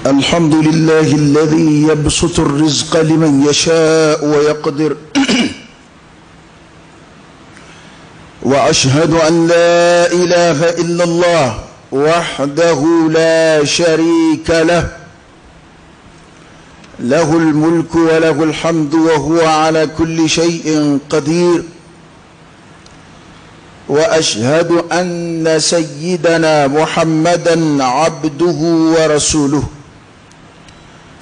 الحمد لله الذي يبسط الرزق لمن يشاء ويقدر، وأشهد أن لا إله إلا الله وحده لا شريك له، له الملك وله الحمد وهو على كل شيء قدير، وأشهد أن سيدنا محمدا عبده ورسوله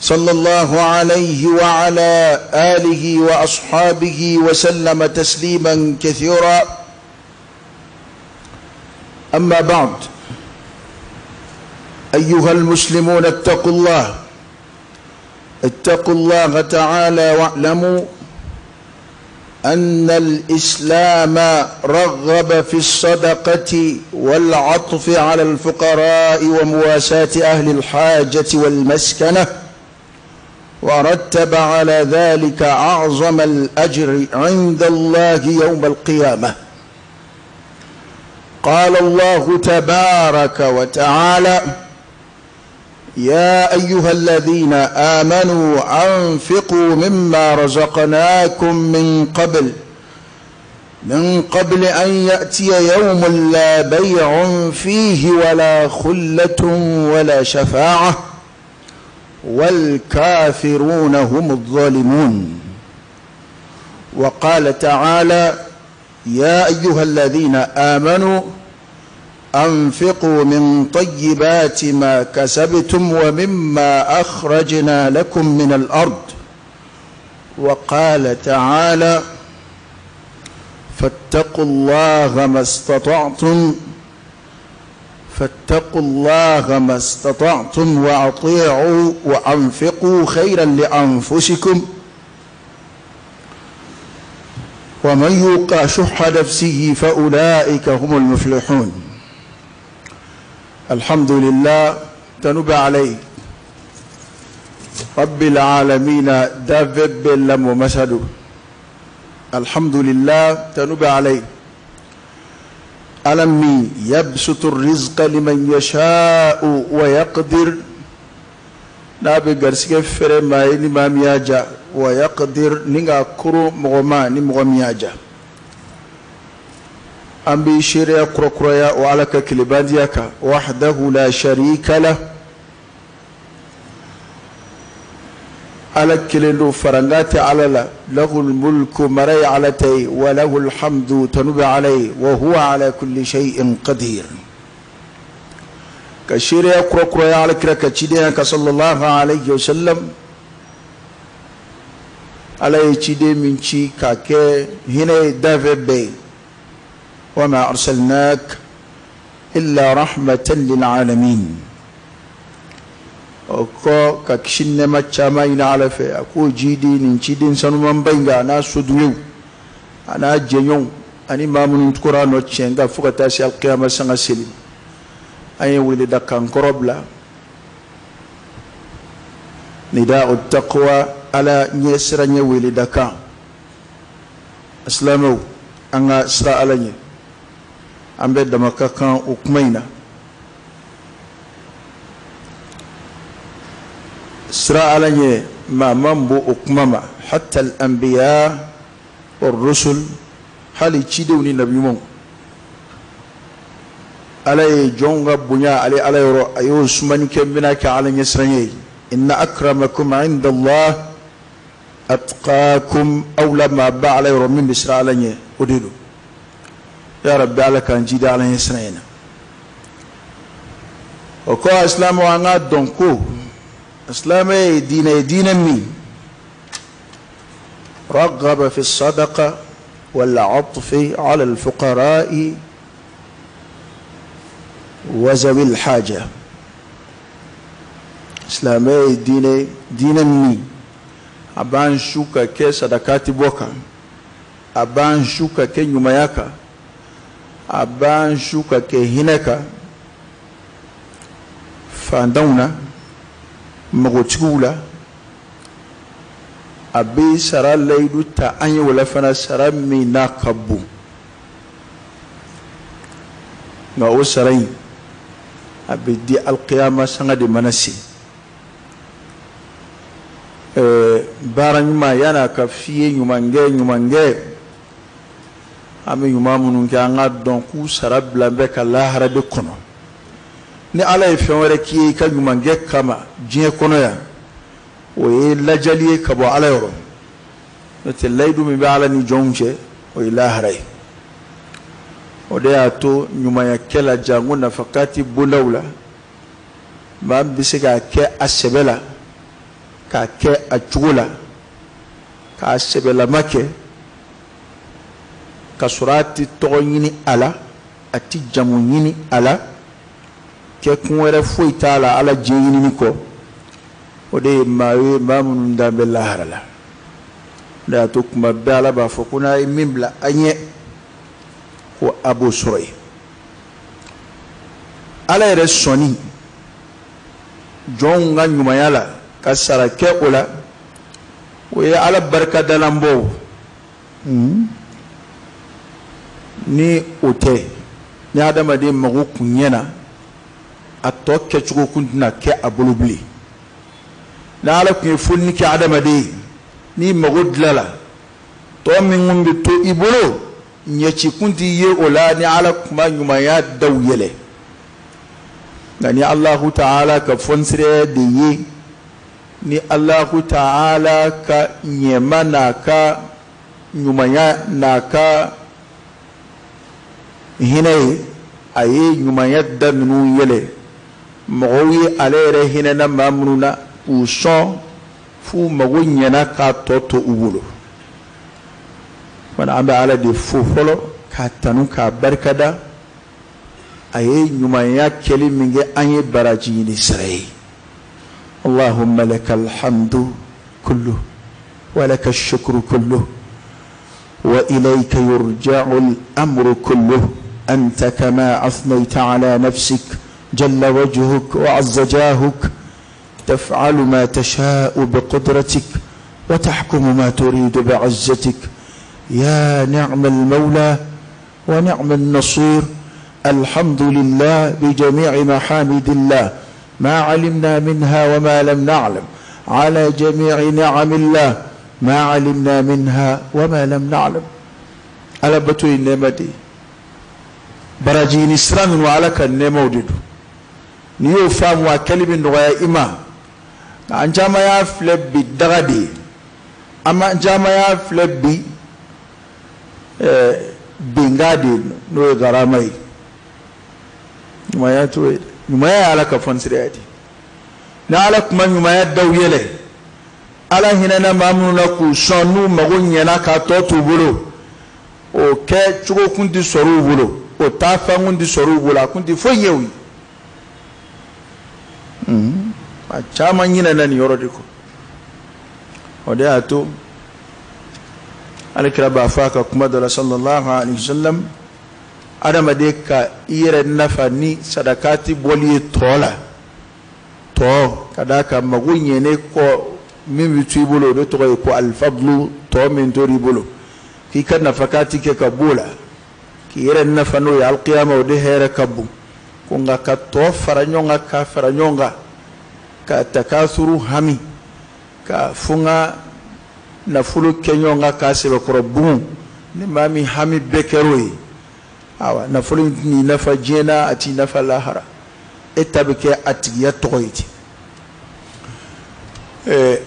صلى الله عليه وعلى آله وأصحابه وسلم تسليما كثيرا. أما بعد، أيها المسلمون، اتقوا الله، اتقوا الله تعالى، واعلموا أن الإسلام رغب في الصدقة والعطف على الفقراء ومواساة أهل الحاجة والمسكنة، ورتب على ذلك أعظم الأجر عند الله يوم القيامة. قال الله تبارك وتعالى: يا أيها الذين آمنوا أنفقوا مما رزقناكم من قبل أن يأتي يوم لا بيع فيه ولا خلة ولا شفاعة والكافرون هم الظالمون. وقال تعالى: يا أيها الذين آمنوا أنفقوا من طيبات ما كسبتم ومما أخرجنا لكم من الأرض. وقال تعالى: فاتقوا الله ما استطعتم، فاتقوا الله ما استطعتم وأطيعوا وأنفقوا خيرا لأنفسكم، ومن يوق شح نفسه فأولئك هم المفلحون. الحمد لله تنب عليه رب العالمين دافب لم ومسد. الحمد لله تنب عليه ألم يبسط الرزق لمن يشاء ويقدر، n'a bɛ garisɛgɛ fɛrɛ maa ye ni maa min y'a ja، ويقدر ni k'a koro mɔgɔ ma ni mɔgɔ min y'a ja. An bɛ seereya kurakuraya o Ala ka kelenbandiya kan، وحده لا شريك له. Ala kelen don, faranga tɛ Ala la. له الملك mara ye Ala ta ye، وله الحمد tanu bɛ Ala ye، وهو على كل شيء قدير. Ka seereya kurakuraya Ala kira ka cidenya kan صلى الله عليه وسلم. Ala ye ciden min ci k'a kɛ hinɛ ye danfɛn bɛɛ ye، وما أرسلناك إلا رحمة للعالمين. O kɔ, ka kisi ni nɛɛma caman ɲini Ala fɛ, a k'o jidi nin ciden sanumanba in kan, a n'a sodulew, a n'a jɛɲɔgɔnw, ani maa minnu tugura a nɔ tiɲɛ kan fo ka taa se alikiyama sanga seli. An ye weleda kan kɔrɔ bila، نداء التقوى، Ala ɲɛ sira ɲɛ weleda kan. Silamɛw, an ka sira Ala ɲɛ. An bɛ dama ka kan o kuma in na. Sira Ala ɲɛ, maa man bon o kuma ma، حتى الأنبياء والرسل، hali cidenw ni nabiɲumanw. Ala ye jɔnw ka bonya ale Ala yɔrɔ, a y'o sumani kɛ bɛna kɛ Ala ɲɛsiranɲɛ ye. إن أكرمكم عند الله أتقاكم. Aw la maa ba Ala yɔrɔ, min bɛ siran Ala ɲɛ, o de don. Ya Rabbi, Ala k'an jidi Ala ɲɛsiranɲɛ na. O kɔ, silamɛw, an k'a dɔn ko silamɛ ye diinɛ ye, diinɛ min رغب في الصدقة والعطف على الفقراء وذوي الحاجة. Silamɛ ye diinɛ, diinɛ min a b'an su ka kɛ sadakati bɔ kan, a b'an su ka kɛ ɲumanya kan, a b'an su ka kɛ hinɛ kan fantanw na, magotigiw la. A bɛ sara layidu ta an ye o la fana, sara min n'a ka bon, nka o sara in, a bɛ di alikiyama sanga de mana se. Baara ɲuman yan'a ka f'i ye ɲumankɛ ɲumankɛ, an bɛ ɲuman minnu kɛ, an ka dɔn k'u sara bila bɛ ka lahara de kɔnɔ. Ni Ala ye fɛn wɛrɛ k'i ye i ka ɲumankɛ kama diɲɛ kɔnɔ yan, o ye lajali ye ka bɔ Ala yɔrɔ. N'o tɛ, layidu min bɛ Ala ni jɔnw cɛ, o ye lahara ye. O de y'a to ɲumanyakɛ la, janko nafakati bondaw la, maa min bɛ se k'a kɛ a sɛbɛ la, k'a kɛ a cogo la, k'a sɛbɛlama kɛ, ka sɔrɔ a tɛ tɔgɔ ɲini a la, a tɛ jamu ɲini a la, kɛ kun wɛrɛ foyi t'a la Ala diɲɛ ɲinini kɔ, o de ye maa ye maa minnu dan bɛ lahara la. O de y'a to kuma bɛɛ Ala b'a fɔ ko n'a ye min bila a ɲɛ, ko a b'o sɔrɔ yen. Ala yɛrɛ sɔnni jɔnw ka ɲumanya la ka sara kɛ o la, o ye Ala barikadalan bɔ. Ni o tɛ, ni adamaden mago kun ɲɛna, a tɔ kɛcogo kun tɛna kɛ a bolo bilen. Ni Ala kun ye folini kɛ adamaden ye, n'i mago dilala, tɔ min kun bɛ to i bolo, ɲɛci kun t'i ye o la ni Ala kun ma ɲumanya daw yɛlɛ. Nka ni Alahu Taala ka fɔnsirɛ de ye, ni Alahu Taala ka ɲɛma n'a ka ɲumanya n'a ka hinɛ ye, a ye ɲumanya da minnu yɛlɛ mɔgɔw ye, ale yɛrɛ hinɛna maa minnu na k'u sɔn f'u mago ɲɛna k'a tɔ to u bolo. Fana an bɛ Ala de fo fɔlɔ, k'a tanu, k'a barikada, a ye ɲumanya kɛli min kɛ an ye baraji ɲini sira ye. Allahumma laka alhamdu kullu wa laka shukru kullu wa ilayka yurja'u al-amru kullu, anta kama athnayta ala nafsik, jalla wajhuk wa azza jahuk, taf'alu ma tasha'u biqudratik wa tahkumu ma turidu bi'izzatik, ya ni'ma al-mawla wa ni'ma an-nasir. الحمد لله بجميع محامد الله ما علمنا منها وما لم نعلم، على جميع نعم الله ما علمنا منها وما لم نعلم. Ala bato ye nɛɛma de ye, baraji ɲini sira minnu, Ala ka nɛɛmaw de don. N'i y'o faamu, a kɛli bɛ nɔgɔya i ma. Nka an caman y'a filɛ bi daga de ye, an caman y'a filɛ bi benkan de ye, n'o ye garama ye. Ɲumanya t'o ye. Ɲumanya ye Ala ka fɔnsiraya de. Ni Ala kuma ɲumanya daw yɛlɛ, Ala hinɛna maa minnu na k'u sɔn, n'u mago ɲɛna k'a tɔ t'u bolo, o kɛ cogo kun tɛ sɔrɔ u bolo, o taafan kun tɛ sɔrɔ u bolo, a kun tɛ foyi ɲɛ u ye. A caman ɲinɛna nin yɔrɔ de kɔ. O de y'a to Alakira b'a fɔ a ka kuma dɔ la, sallallahu alaihi wa sallam, adamaden ka i yɛrɛ nafa ni sadakati bɔli ye tɔ la, tɔ ka d'a kan mago ɲɛnen kɔ min bɛ to i bolo, o de tɔgɔ ye ko alifadulu. Tɔ min tor'i bolo, k'i ka nafakati kɛ ka b'o la k'i yɛrɛ nafa n'o ye alikiyama, o de hɛrɛ ka bon. Ko nka ka tɔ fara ɲɔgɔn kan, ka fara ɲɔgɔn kan, ka takasuru hami, ka fo n ka nafolo kɛ ɲɔgɔn kan k'a sɛbɛkɔrɔ bugun, ni maa min hami bɛɛ kɛr'o ye, awa nafolo in tɛn'i nafa diɲɛ na, a t'i nafa lahara, e ta bɛ kɛ a tigiya tɔgɔ ye ten.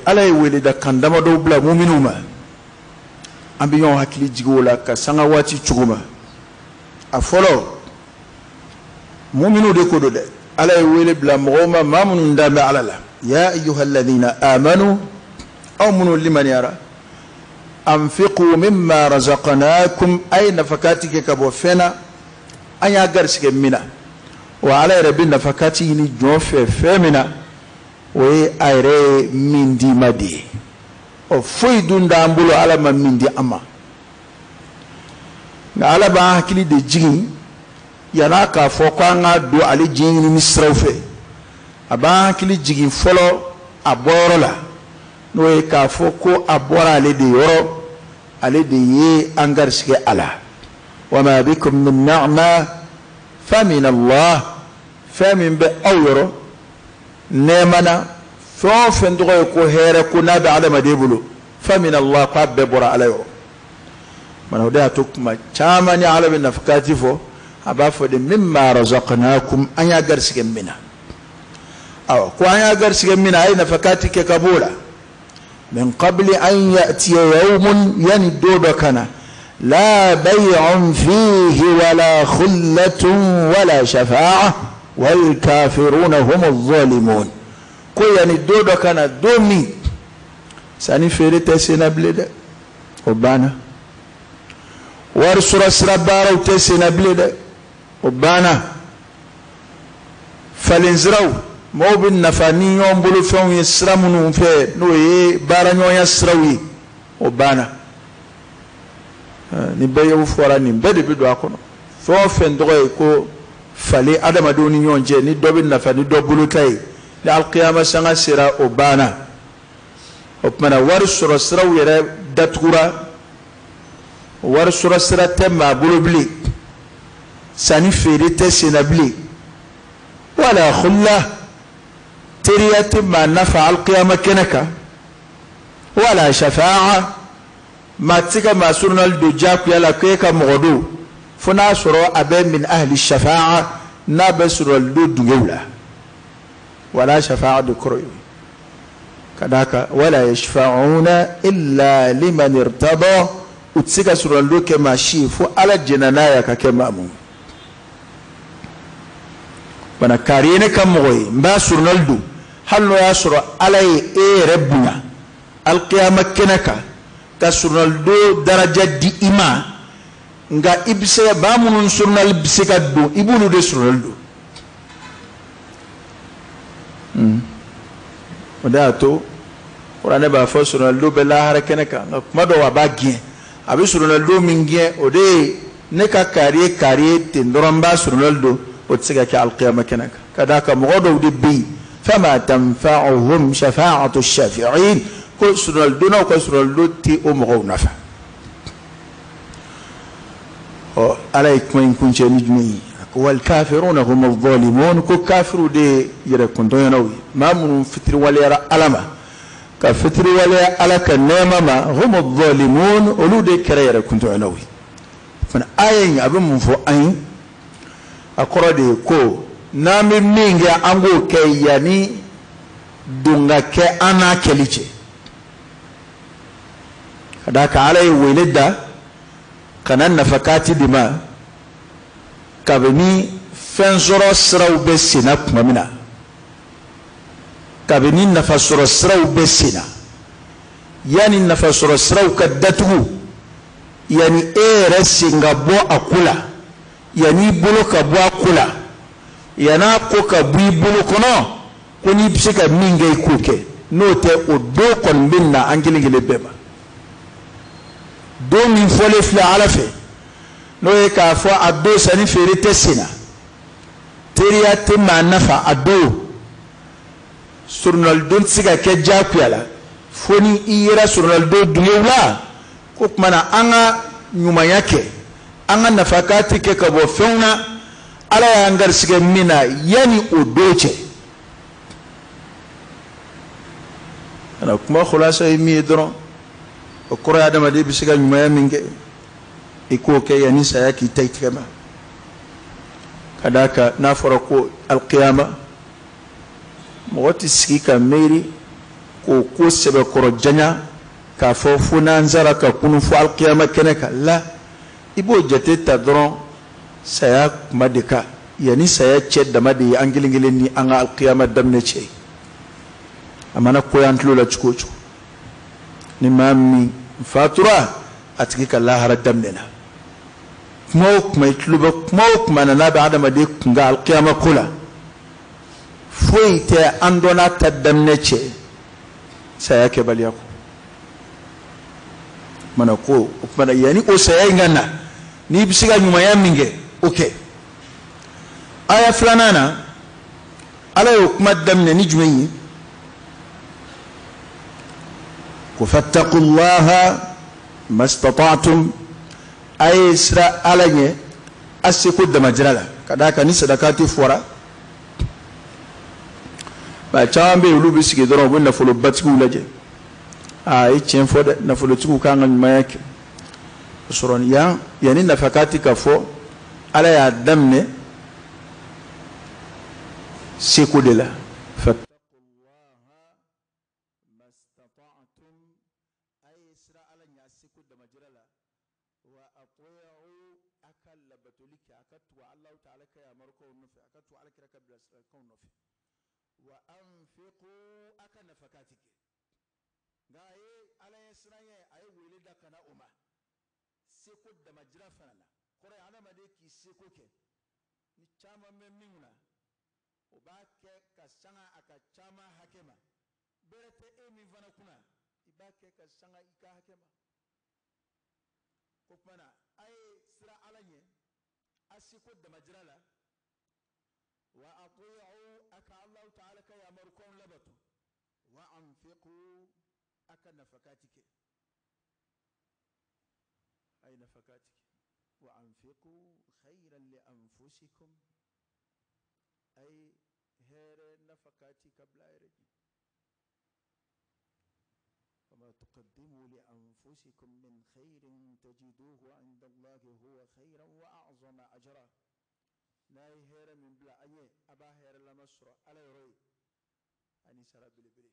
Ala ye weleda kan damadɔw bila muminw ma, an bɛ ɲɔgɔn hakili jigin o la ka sanga waati cogo ma. A fɔlɔ, muminw de ko don dɛ. Ala ye wele bila mɔgɔw ma, maa minnu dan bɛ Ala la: ya ayyuhalladhina amanu, aw minnu limaniyara, anfiqu mimma razaqnakum, a ye nafakati kɛ ka bɔ fɛn na an y'a garisɛgɛ min na. Wa Ala yɛrɛ bɛ nafakati ɲini jɔn fɛ fɛn min na, o ye a yɛrɛ ye min d'i ma de ye. Ɔ, foyi dun t'an bolo Ala ma min di an ma. Nka Ala b'an hakili de jigin yann'a k'a fɔ ko an k'a don ale diɲɛ ɲinini siraw fɛ. A b'an hakili jigin fɔlɔ a bɔyɔrɔ la, n'o ye k'a fɔ ko a bɔra ale de yɔrɔ, ale de ye an garisɛgɛ a la. Wa ma bikum min ni'ma fa min Allah. Fɛn min bɛ aw yɔrɔ nɛɛma na, fɛn o fɛn tɔgɔ ye ko hɛrɛ, ko n'a bɛ adamaden bolo. Fa min Allah, k'a bɛɛ bɔra ala yɔrɔ. Mana o de y'a to kuma caman ni ala bɛ nafakati fɔ, a b'a fɔ de mimma razaqnakum, an y'a garisigɛ min na. Awa ko an y'a garisigɛ min na, a ye nafakati kɛ ka b'o la. Min qabli an ya'tiya yawmun, yani don dɔ ka na, la bay'un fihi wala khullatun wala shafa'a wal kafiruna humu zalimun. Ko yani don dɔ ka na, don min sanni feere tɛ senna bilen dɛ, o banna. Wari sɔrɔ sira baaraw tɛ senna bilen dɛ, o banna. Falen siraw, mɔgɔw bɛ nafa ni ɲɔgɔn bolo fɛnw ye sira minnu fɛ, n'o ye baaraɲɔgɔnya siraw ye, o banna. Ni bɛɛ y'o fɔra, nin bɛɛ de bɛ don a kɔnɔ. Fɛn o fɛn tɔgɔ ye ko falen adamadenw ni ɲɔgɔn cɛ, ni dɔ bɛ nafa ni dɔ bolo ta ye, ni alikiyama sanga sera, o banna. O tuma na wari sɔrɔ siraw yɛrɛ datugura, wari sɔrɔ sira tɛ maa bolo bilen, sanni feere tɛ senna bilen, wala khulla, teriya tɛ maa nafa alikiyama kɛnɛ kan, wala shafa'a, maa tɛ se ka maa surunali don diyagoya la k'e ka mɔgɔ don, fo n'a sɔrɔ a bɛ min ahli shafa'a, n'a bɛ surunali don dungew la. Wala shafa'a de kɔrɔ ye ka d'a kan wala yashfa'una illa liman irtada, u tɛ se ka surunali don kɛ maa si ye fo ala jɛnna n'a ye ka kɛ maa mun. Bana kari ye ne ka mɔgɔ ye, n b'a surunali don, hali n'o y'a sɔrɔ ala ye e yɛrɛ bonya alikiyama kɛnɛ kan ka surunali don daraja di i ma, nka i bɛ se ka maa minnu surunali bɛ se ka don, i b'olu de surunali don. O de y'a to kuranɛ b'a fɔ surunali don bɛ lahara kɛnɛ kan, nka kuma dɔw a b'a gɛn. A bɛ surunali don min gɛn, o de ye ne ka kari ye kari ye ten dɔrɔn n b'a surunali don, o tɛ se ka kɛ alikiyama kɛnɛ kan. Ka d'a kan mɔgɔ dɔw de bɛ yen, fama tanfa'uhum shafa'atu shafi'in, ko surunali donnaw ka surunali don tɛ o mɔgɔw nafa. Ɔ ala ye kuma in kuncɛ ni jumɛn ye? A ko wal kafiruna humu zalimun, ko kafiru de ye yɛrɛkuntɔɲɔnaw ye, maa minnu fitiriwaleyara ala ma, ka fitiriwaleya ala ka nɛɛma ma, humu zalimun, olu de kɛra yɛrɛkuntɔɲɔnaw ye. Fana aya in a bɛ mun fɔ an ye? A kɔrɔ de ye ko n'an bɛ min kɛ, an k'o kɛ yanni don ka kɛ an n'a kɛli cɛ. Ka d'a kan ala ye wele da ka na nafakati di ma kabini fɛn sɔrɔ siraw bɛ senna tuma min na, kabini nafa sɔrɔ siraw bɛ senna, yanni nafa sɔrɔ siraw ka datugu, yanni e yɛrɛ sen ka bɔ a ko la, yanni i bolo ka bɔ a ko la, yann'a ko ka bɔ i bolo kɔnɔ, ko n'i bɛ se ka min kɛ i k'o kɛ, n'o tɛ o don kɔni bɛ na an kelen kelen bɛɛ ma. Don min fɔlen filɛ ala fɛ, n'o ye k'a fɔ a don sanni feere tɛ sen na, teriya tɛ maa nafa a don, surunalidon tɛ se ka kɛ diyagoya la, fo ni i yera surunalidon dungew la. Ko tuma na an ka ɲumanya kɛ, an ka nafakati kɛ ka bɔ fɛnw na ala y'an garisigɛ min na yanni o don cɛ. Kana kuma khulasa ye min ye dɔrɔn, o kɔrɔ ye adamaden bɛ se ka ɲumanya min kɛ, i k'o kɛ yanni saya k'i ta i tigɛ ma. Ka d'a kan n'a fɔra ko alikiyama, mɔgɔ tɛ sigi ka miiri k'o ko sɛbɛkɔrɔ janya k'a fɔ fo n'an sara ka kunun fo alikiyama kɛnɛ kan la, i b'o jate ta dɔrɔn saya kuma de kan, yanni saya cɛ dama de ye an kelen kelen ni an ka alikiyama daminɛ cɛ ye. A mana ko an tulo la cogo o cogo, ni maa min fatura, a tigi ka lahara daminɛna. Kuma o kuma i tulo bɛ kuma o kuma na n'a bɛ adamaden kun kan alikiyama ko la, foyi tɛ an dɔ n'a ta daminɛ cɛ saya kɛbaliya kɔ. Mana ko o tuma na yanni o saya in ka na, n'i bɛ se ka ɲumanya min kɛ, o kɛ. Aya filanan na, ala y'o kuma daminɛ ni jumɛn ye? Ko fattaqullaha mastata'tum, a ye sira ala ɲɛ a seko damajira la. Ka d'a kan ni sadakati fɔra, maa caman bɛ yen olu bɛ sigi dɔrɔn, u bɛ nafolobatigiw lajɛ, Aa, i tiɲɛ fɔ dɛ, nafolotigiw kan ka ɲumanya kɛ. Sɔrɔ yan, yanni nafakati ka fɔ, Ala y'a daminɛ seko de la. Fattaqullaha mastata'tum, a ye siran Ala ɲɛ seko damajira la. Wa ati'u, a ka labatoli kɛ, a ka tugu Alahu taala ka yamarukaw nɔfɛ, a ka tugu Ala kira ka bilasiralikanw nɔfɛ. Wa anfiqu, a ka nafakati kɛ. Nka a ye Ala ɲɛ siran ye, a ye wele da ka na o ma seko damajira fana la. Kɔrɔ ye adamaden k'i seko kɛ ni caman bɛ min kunna, o b'a kɛ ka sanga a ka caman hakɛ ma. Bɛrɛ tɛ e min fana kunna, i b'a kɛ ka sanga i ka hakɛ ma. O tuma na, a ye siran Ala ɲɛ a seko damajira la. Wa ati'u, a ka Alahu taala ka yamarukanw labato. Wa anfiqu, a ka nafakati kɛ, a ye nafakati kɛ. Wa anfiqu khayran li anfusikum, a ye hɛrɛ nafakati ka bila a yɛrɛ ɲɛ. وما تقدموا لأنفسكم من خير تجدوه عند الله هو خيرا وأعظم أجرا. n'a ye hɛrɛ min bila an ye, a b'a hɛrɛ lama sɔrɔ Ala yɔrɔ ye ani sara belebele.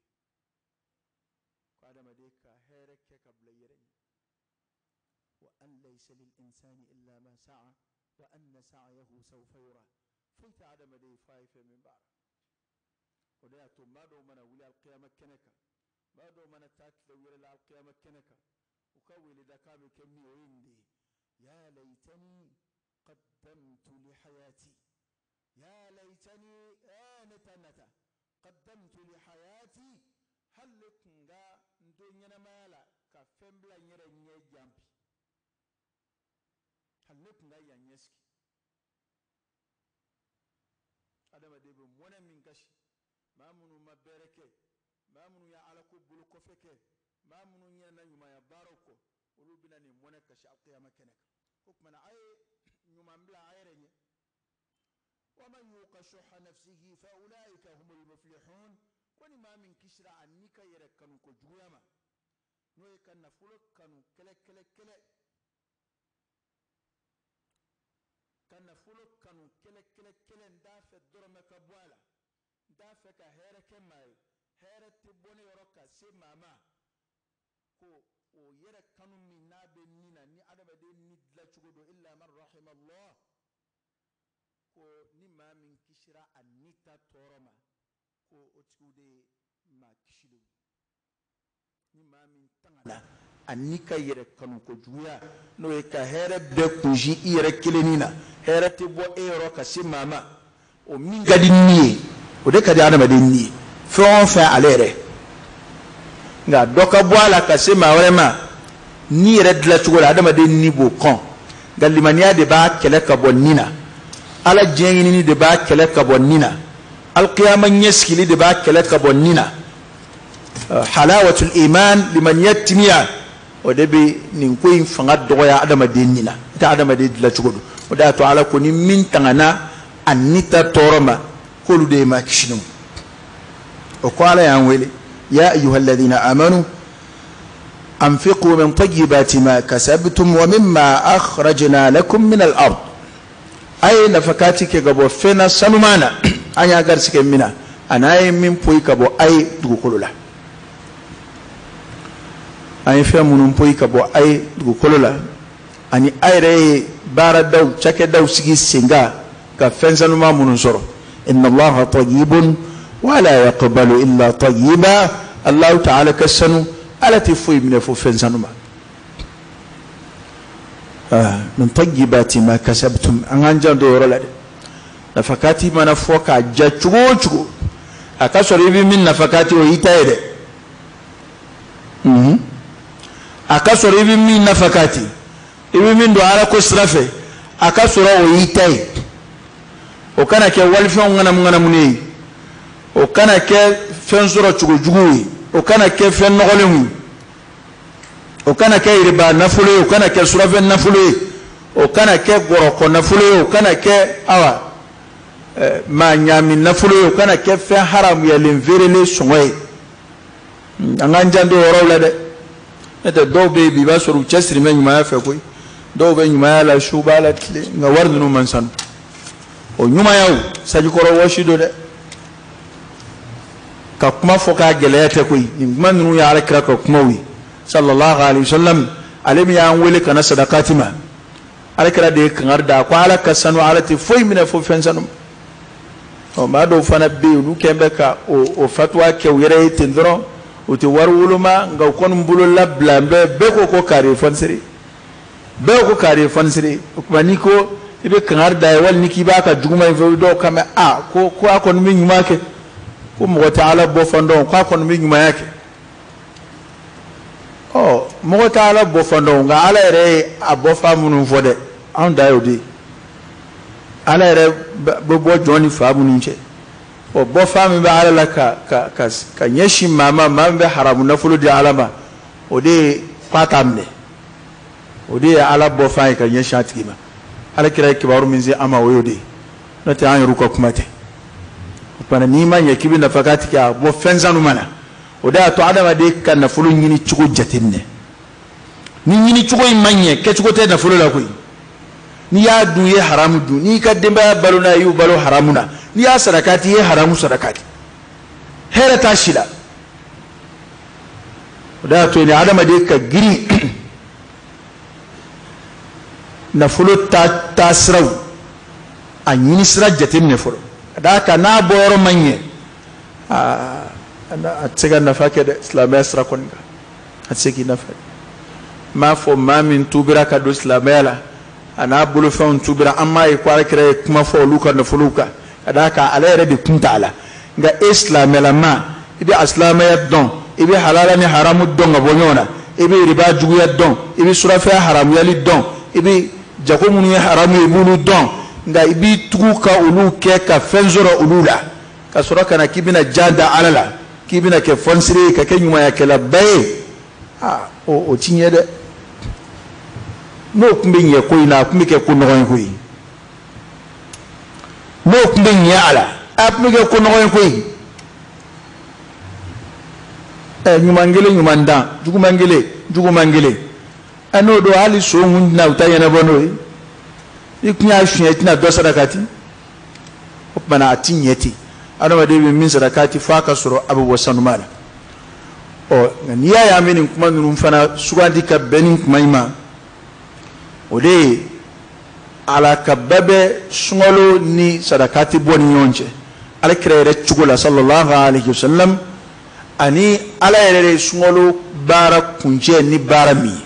Ko adamaden ka hɛrɛ kɛ ka bila i yɛrɛ ɲɛ. Wa an laysa lil insani illa ma sa'a wa anna sa'yahu sawfa yura. Foyi tɛ adamaden f'a ye fɛn min baara. O de y'a to maa dɔw mana wuli alikiyama kɛnɛ kan, maa dɔw mana taa tile u yɛrɛ la alikiyama kɛnɛ kan, u ka weledakan bɛ kɛ min ye, o ye nin de ye: ya laytani qaddamtu li hayati, ya laytani, ne ta nata, qaddamtu li hayati, hali ne tun ka n to ɲɛnamaya la ka fɛn bila n yɛrɛ ɲɛ jan bi, hali ne tun ka yan ɲɛsigi. Adamaden bɛ mɔnɛ min kasi, maa minnu ma bɛrɛ kɛ, maa minnu ye Ala ko bolo kɔfɛ kɛ, maa minnu ɲinɛna ɲumanya baaraw kɔ, olu bɛna nin mɔnɛ kasi alkiyama kɛnɛ kan. O tuma na, a ye ɲuman bila a yɛrɛ ɲɛ. Wa man yuqa shuhha nafsihi fa ulaika humul muflihun. Ko ni maa min kisira a ni ka yɛrɛ kanu ko juguya ma, n'o ye ka nafolo kanu kɛlɛ kɛlɛ kɛlɛ, ka nafolo kanu kɛlɛ kɛlɛ kɛlɛ, n t'a fɛ dɔrɔmɛ ka bɔ a la, n t'a fɛ ka hɛrɛ kɛ maa ye, hɛrɛ tɛ bɔ ne yɔrɔ ka se maa ma, ko o yɛrɛ kanu min n'a bɛ ni na, ni adamaden ni dilancogo don, illa man rahimallah, ko ni maa min kisira a ni ta tɔɔrɔ ma, ko o tigiw de ye maa kisilenw ye. Ni maa min tangana a ni ka yɛrɛ kanu ko juguya, n'o ye ka hɛrɛ bɛɛ kunsin i yɛrɛ kelennin na, hɛrɛ tɛ bɔ e yɔrɔ ka se maa ma, o min ka di ni ye, o de ka di adamaden ni ye, fɛn o fɛn ale yɛrɛ. Nka dɔ ka bɔ a la ka se maa wɛrɛ ma, ni yɛrɛ dilancogo la, adamaden ni b'o kɔn. Nka limaniya de b'a kɛlɛ ka bɔ ni na, Ala diɲɛ ɲinini de b'a kɛlɛ ka bɔ ni na, alikiyama ɲɛsigili de b'a kɛlɛ ka bɔ ni na. Halawatul iman, limaniya timiya, o de bɛ nin ko in fanga dɔgɔya adamaden ni na. N tɛ adamaden dilancogo don. O de y'a to Ala ko ni min tangana a ni ta tɔɔrɔ ma, k'olu de ye maa kisilenw. O ko Ala y'an wele: ya ayyuha alladhina amanu anfiqu min tayyibati ma kasabtum wa mimma akhrajna lakum min al-ard. A ye nafakati kɛ ka bɔ fɛn na sanuman na, an y'a garisɛgɛ min na, a n'a ye min poyi ka bɔ a ye dugukolo la. An ye fɛn minnu poyi ka bɔ a ye dugukolo la, ani a yɛrɛ ye baaradaw, cakɛdaw sigi sen kan ka fɛn sanuman minnu sɔrɔ. Inna Allaha tayyibun wa la yaqbalu illa tayyiba. Allahu ta'ala ka sanu, Ala tɛ foyi minɛ fo fɛn sanuma. Min tayyibati ma kasabtum. An k'an janto o yɔrɔ la dɛ. Nafakati mana fɔ k'a ja cogo o cogo, a ka sɔrɔ i bɛ min nafakati, o y'i ta ye dɛ. A ka sɔrɔ i bɛ min nafakati, i bɛ min don Ala ko sira fɛ, a ka sɔrɔ o y'i ta ye. O kana kɛ walifɛnw ŋanamu ŋanamu ye, o kana kɛ fɛn sɔrɔ cogo jugu ye, o kana kɛ fɛn nɔgɔlenw ye, o kana kɛ yiriba nafolo ye, o kana kɛ surafɛn nafolo ye, o kana kɛ gɔrɔkɔ nafolo ye, o kana kɛ awa maa ɲaami nafolo ye, o kana kɛ fɛn haramuyalen feerelen sɔngɔ ye. An k'an janto o yɔrɔw la dɛ. N'o tɛ dɔw bɛ yen bi, i b'a sɔrɔ u cɛsiri bɛ ɲumanya fɛ koyi. Dɔw bɛ ɲumanya la su b'a la tile, nka wari ninnu man sanu. O ɲumanyaw sanjikɔrɔ wɔsi don dɛ. Ka kuma fɔ k'a gɛlɛya tɛ koyi. Nin kuma ninnu ye Ala kira ka kumaw ye sallallahu alaihi wasallam. Ale min y'an wele ka na sadakati ma, Ala kira de ye kangari da ko Ala ka sanu, Ala tɛ foyi minɛ fo fɛn sanu. Ɔ maa dɔw fana bɛ yen, olu kɛn bɛ ka o fatuwa kɛ u yɛrɛ ye ten dɔrɔn, u tɛ wari woloma, nka u kɔni bolo labila bɛɛ ko k'are ye fɔnisere, bɛɛ ko k'are ye fɔnisere. O tuma n'i ko i bɛ kangari da ye, wali ni k'i b'a ka juguman in fɛ, dɔw kan mɛn a ko a kɔni bɛ ɲuman kɛ, ko mɔgɔ tɛ Ala bɔ fan dɔn, k'a kɔni bɛ ɲumanya kɛ. Ɔ mɔgɔ tɛ Ala bɔ fan dɔn, nka Ala yɛrɛ ye a bɔ fan minnu fɔ dɛ, anw da y'o de ye. Ala yɛrɛ bɛ bɔ jɔn ni fa minnu cɛ, ɔ bɔ fan min bɛ Ala la ka ka ka ka ɲɛsin maa ma, maa min bɛ haramu nafolo di Ala ma, o de ye k'a t'a minɛ, o de ye Ala bɔ fan ye ka ɲɛsin a tigi ma. Ala kira ye kibaru min se an ma, o y'o de ye, n'o tɛ an yɛrɛw ka kuma tɛ. O tuma n'i ma ɲɛ k'i bɛ nafa k'a tigi a bɔ fɛn sanu ma na, o de y'a to adamaden ka nafolo ɲini cogo jateminɛ. Ni ɲini cogo in ma ɲɛ, kɛcogo tɛ nafolo la koyi. N'i y'a dun, i ye haramu dun. N'i ka denbaya balo n'a ye, i y'u balo haramu na. N'i y'a sarakati, i ye haramu sarakati. Hɛrɛ t'a si la. O de y'a to ni adamaden ka girin nafolo taasiraw a ɲini sira jateminɛ fɔlɔ, ka d'a kan n'a bɔyɔrɔ ma ɲɛ, a tɛ se ka nafa kɛ dɛ. Silamɛya sira kɔni kan, a tɛ se k'i nafa. N b'a fɔ maa min tubira ka don silamɛya la, a n'a bolofɛnw tubira, an m'a ye ko Ala kira ye kuma fɔ olu ka nafolow kan, ka d'a kan ale yɛrɛ de kun t'a la. Nka e silamɛlama, i bɛ a silamɛya dɔn, i bɛ halala ni haramu dɔn ka bɔ ɲɔgɔn na, i bɛ riba juguya dɔn, i bɛ surafɛn haramuyali dɔn, i bɛ jago minnu ye haramu ye i b'olu dɔn, nka i b'i tugu ka olu kɛ ka fɛn sɔrɔ olu la, ka sɔrɔ ka na k'i bɛna jan da Ala la, k'i bɛna kɛ fɔnisere ye, ka kɛ ɲumanyakɛlaba ye, aa o ti ɲɛ dɛ. N'o tun bɛ ɲɛ ko in na, a tun bɛ kɛ ko nɔgɔ ye koyi. N'o tun bɛ ɲɛ a la, a tun bɛ kɛ ko nɔgɔ ye koyi. Ɛ ɲuman kelen ɲuman dan, juguman kelen juguman kelen. Ɛ n'o don hali so kun tɛna u ta ɲɛnabɔ n'o ye. I kun y'a suɲɛ, i tɛna dɔ sarakati. O tuma na a ti ɲɛ ten. Adamaden bɛ min sarakati f'a ka sɔrɔ a bɛ bɔ sanuma la. Ɔ nka n'i y'a ye an bɛ nin kuma ninnu fana sugandi ka bɛn nin kuma in ma, o de ye alakaba bɛ sunkalo ni sarakati bɔ ni ɲɔgɔn cɛ Ala kira yɛrɛ cogo la sallallahu alaihi wasallam, ani Ala yɛrɛ de ye sunkalo baara kuncɛ ni baara min ye.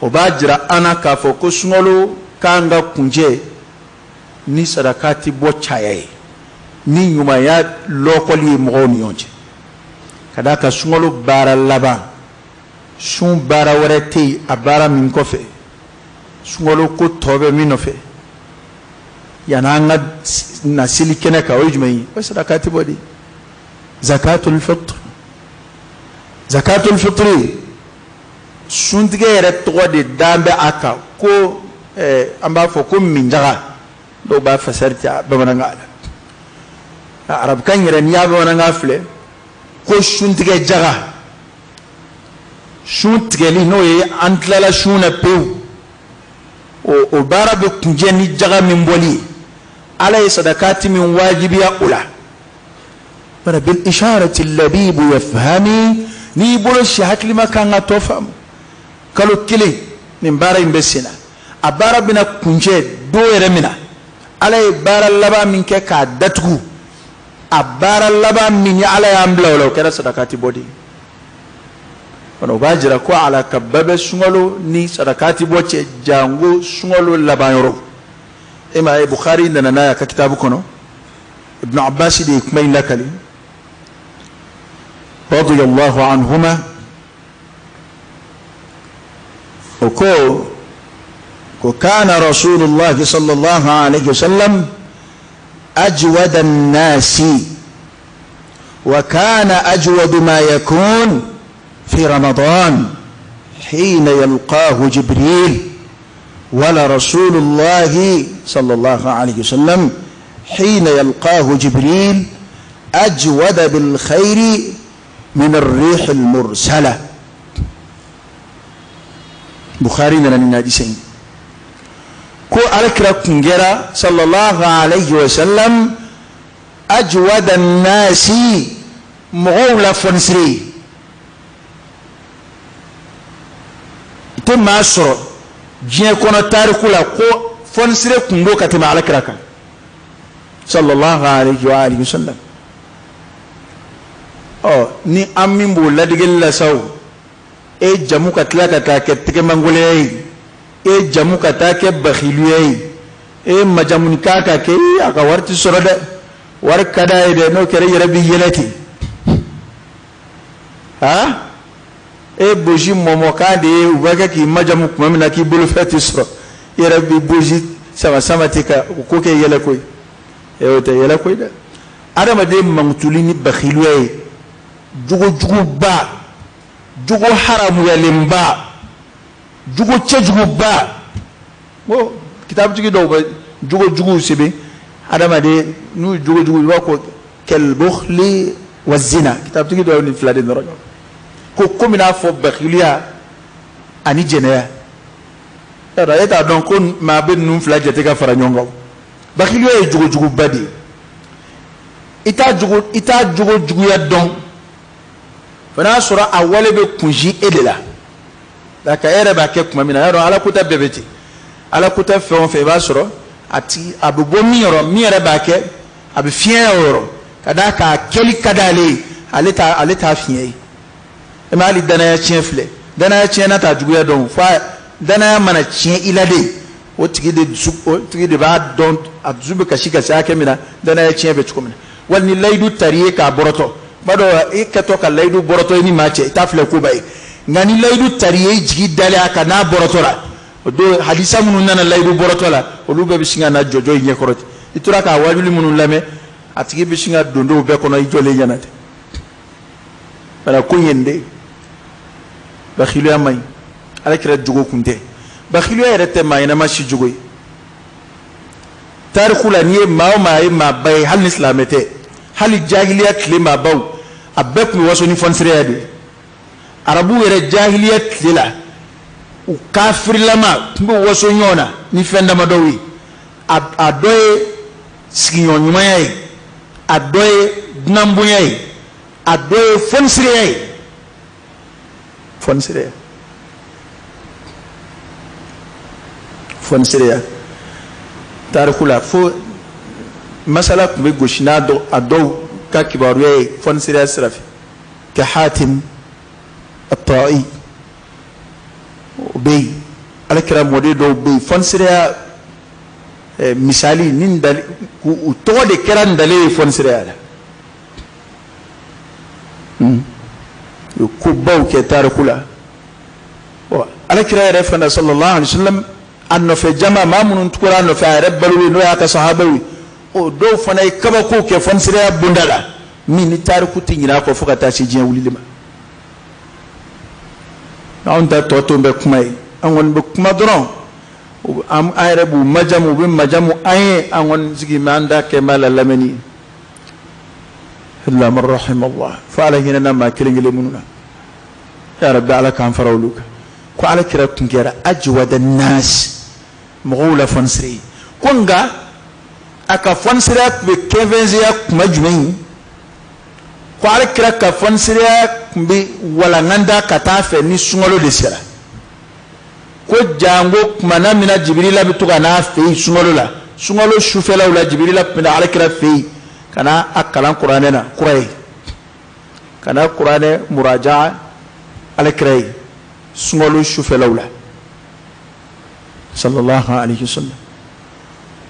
O b'a jira an na k'a fɔ ko sunkalo kan ka kuncɛ ni sarakati bɔ caya ye, ni ɲumanya lɔkɔli ye mɔgɔw ni ɲɔgɔn cɛ. Ka d'a kan sunkalo baara laban, sun baara wɛrɛ tɛ yen a baara min kɔfɛ, sunkalo ko tɔ bɛ min nɔfɛ yan'an ka na seli kɛnɛ kan, o ye jumɛn ye? O ye sarakati bɔ de ye, zakatul fitr. Zakatul fitr suntigɛ yɛrɛ tɔgɔ de dan bɛ a kan ko an b'a fɔ ko minjaga, dɔw b'a fasari ten bamanankan la. Arabukan yɛrɛ n'i y'a bamanankan filɛ ko suntigɛ jaga, sun tigɛli n'o ye an tilala sun na pewu, o baara bɛ kuncɛ ni jaga min bɔli ye. Ala ye sadakati min wajibiya o la, bara bil isharati labibu yafhami, n'i bolo si hakilima kan ka tɔ faamu. Kalo kelen nin baara in bɛ sen na, a baara bɛna kuncɛ don yɛrɛ min na, Ala ye baara laban min kɛ k'a datugu, a baara laban min ni Ala y'an bila o la, o kɛra sadakati bɔ de ye. O b'a jira ko alakaba bɛ sunkalo ni sarakati bɔ cɛ, jango sunkalo laban yɔrɔ. E m'a ye Bukhari nana n'a ye a ka kitabu kɔnɔ, Ibn Abbas de ye kuma in lakali radiyallahu anhuma. O ko kana Rasulullah sallallahu alayhi wa sallam ajwada an-nasi wa kana ajwadu ma yakun في رمضان حين يلقاه جبريل، ولا رسول الله صلى الله عليه وسلم حين يلقاه جبريل أجود بالخير من الريح المرسلة. Bukhari nana ni hadisa in ko alakira kun kɛra sallallahu alayhi wa sallam ajwada nasi mɔgɔw la fɔnisire ye. I tɛ maa sɔrɔ diɲɛ kɔnɔ tariku la ko fɔnisire kun don ka tɛmɛ alakira kan sallallahu alayhi wa alihi wa sallam. Ɔ ni an min b'o ladegeli la sa o, e jamu ka tila ka taa kɛ tɛgɛmangɔlɛya ye, e jamu ka taa kɛ baxiluya ye, e majamunikan ka kɛ a ka wari ti sɔrɔ dɛ, wari ka d'a ye dɛ, n'o kɛra i yɛrɛ b'i yɛlɛ ten. Ha e bosi mɔmɔkan de ye u b'a kɛ k'i majamu tuma min na k'i bolofɛn ti sɔrɔ, i yɛrɛ b'i bosi sama sama ten ka o ko kɛ yɛlɛ ko ye. E o tɛ yɛlɛ ko ye dɛ. Adamaden mankutuli ni baxiluya ye jogojuguba, jogo haramuyalenba, jogo cɛjuguba. Bon kitabutigi dɔw bɛ jogojuguw sɛbɛn adamaden n'u ye jogojugu, i b'a ko kalbukhli wa zina. Kitabutigi dɔw ni fila de nɔrɔ ɲɔgɔn ko komi n'a fɔ baxiluya ani jɛnɛya. Yɔrɔ e t'a dɔn ko maa bɛ ninnu fila jate ka fara ɲɔgɔn kan. Baxiluya ye jogojuguba de ye. I t'a jogo juguya dɔn fo n'a sɔrɔ a wale bɛ kunsi e de la. Nka e yɛrɛ b'a kɛ tuma min na, yɔrɔ ala kota bɛɛ bɛ ten. Ala kota fɛn o fɛn i b'a sɔrɔ a tigi a bɛ bɔ min yɔrɔ, min yɛrɛ b'a kɛ a bɛ fiɲɛ o yɔrɔ ka d'a kan a kɛli ka d'ale ye, ale t'a fiɲɛ ye. E ma hali danaya tiɲɛ filɛ, danaya tiɲɛna t'a juguya dɔn, fo danaya mana tiɲɛ i la de, o tigi de b'a dɔn a dusu bɛ kasi ka se hakɛ min na danaya tiɲɛ bɛ cogo min na. Wali ni layidu tar'i ye k'a bɔrɔtɔ, b'a dɔn e kɛtɔ ka layidu bɔrɔtɔ i ni maa cɛ i t'a filɛ koba ye, nka ni layidu tar'i ye i jigi dalen a kan n'a bɔrɔtɔ la, o don hadisa minnu nana layidu bɔrɔtɔ la olu bɛɛ bɛ sin ka na jɔjɔ i ɲɛkɔrɔ ten. I tora k'a wajuli minnu lamɛn a tigi bɛ sin ka don dɔw bɛɛ kɔnɔ i jɔlen ɲɛna ten. Bari ko in ye nin de ye. Baxiluya man ɲi, ala kira jogo kun tɛ. Baxiluya yɛrɛ tɛ maa ɲɛnama si jogo ye. Tariku la n'i ye maa o maa ye maaba ye, hali ni silamɛ tɛ, hali jahiliya tile maabaw, a bɛɛ tun bɛ waso ni fɔnisireya de ye. Arabuw yɛrɛ jahiliya tile la, u kafirilama tun bɛ waso ɲɔgɔn na ni fɛn damadɔw ye. A dɔ ye sigiɲɔgɔn ɲumanya ye, a dɔ ye dunanbonya ye, a dɔ ye fɔnisireya ye. Fɔnisireya, fɔnisireya tariku la fo masala tun bɛ gosi n'a a dɔw ka kibaruya ye fɔnisireya sira fɛ. Ka Hatim at-Ta'i o bɛ yen, alakira mɔden dɔw bɛ yen fɔnisireya misali ni ndali u tɔgɔ de kɛra ndale ye fɔnisireya la. U ye kobaw kɛ tariku la. Alakira yɛrɛ fana sallallahu alaihi wa sallam a nɔfɛ jama maa minnu tugura a nɔfɛ a yɛrɛ balo ye n'o y'a ka sahabaw ye, o dɔw fana ye kabako kɛ fɔnisireya bonda la min ni tariku tɛ ɲinɛ a kɔ fo ka taa se diɲɛ wulili ma. Anw ta tɔ to bɛ kuma ye, an kɔni bɛ kuma dɔrɔn, an yɛrɛ b'u majamu, u bɛ majamu an ye, an kɔni sigi mɛ an da kɛ b'a la lamɛnni ye. Illa man rahimallah, fo ala hinɛna maa kelen kelen minnu na, ya rabbi ala k'an fara olu kan. Ko ala kira tun kɛra ajwada nas, mɔgɔw la fɔnisire ye. Ko nka a ka fɔnisireya tun bɛ kɛnfɛnseya kuma jumɛn ye? Ko ala kira ka fɔnisireya tun bɛ walanganda ka taa fɛ ni sunkalo de sera. Ko jango kumana min na Jibirila bɛ to ka n'a fɛ yen sunkalo la, sunkalo sufɛlaw la Jibirila tun bɛ na ala kira fɛ yen ka na a kalan kuranɛ na kura ye, ka na kuranɛ muraja ala kira ye sunkalo sufɛlaw la sallallahu alayhi wa sallam.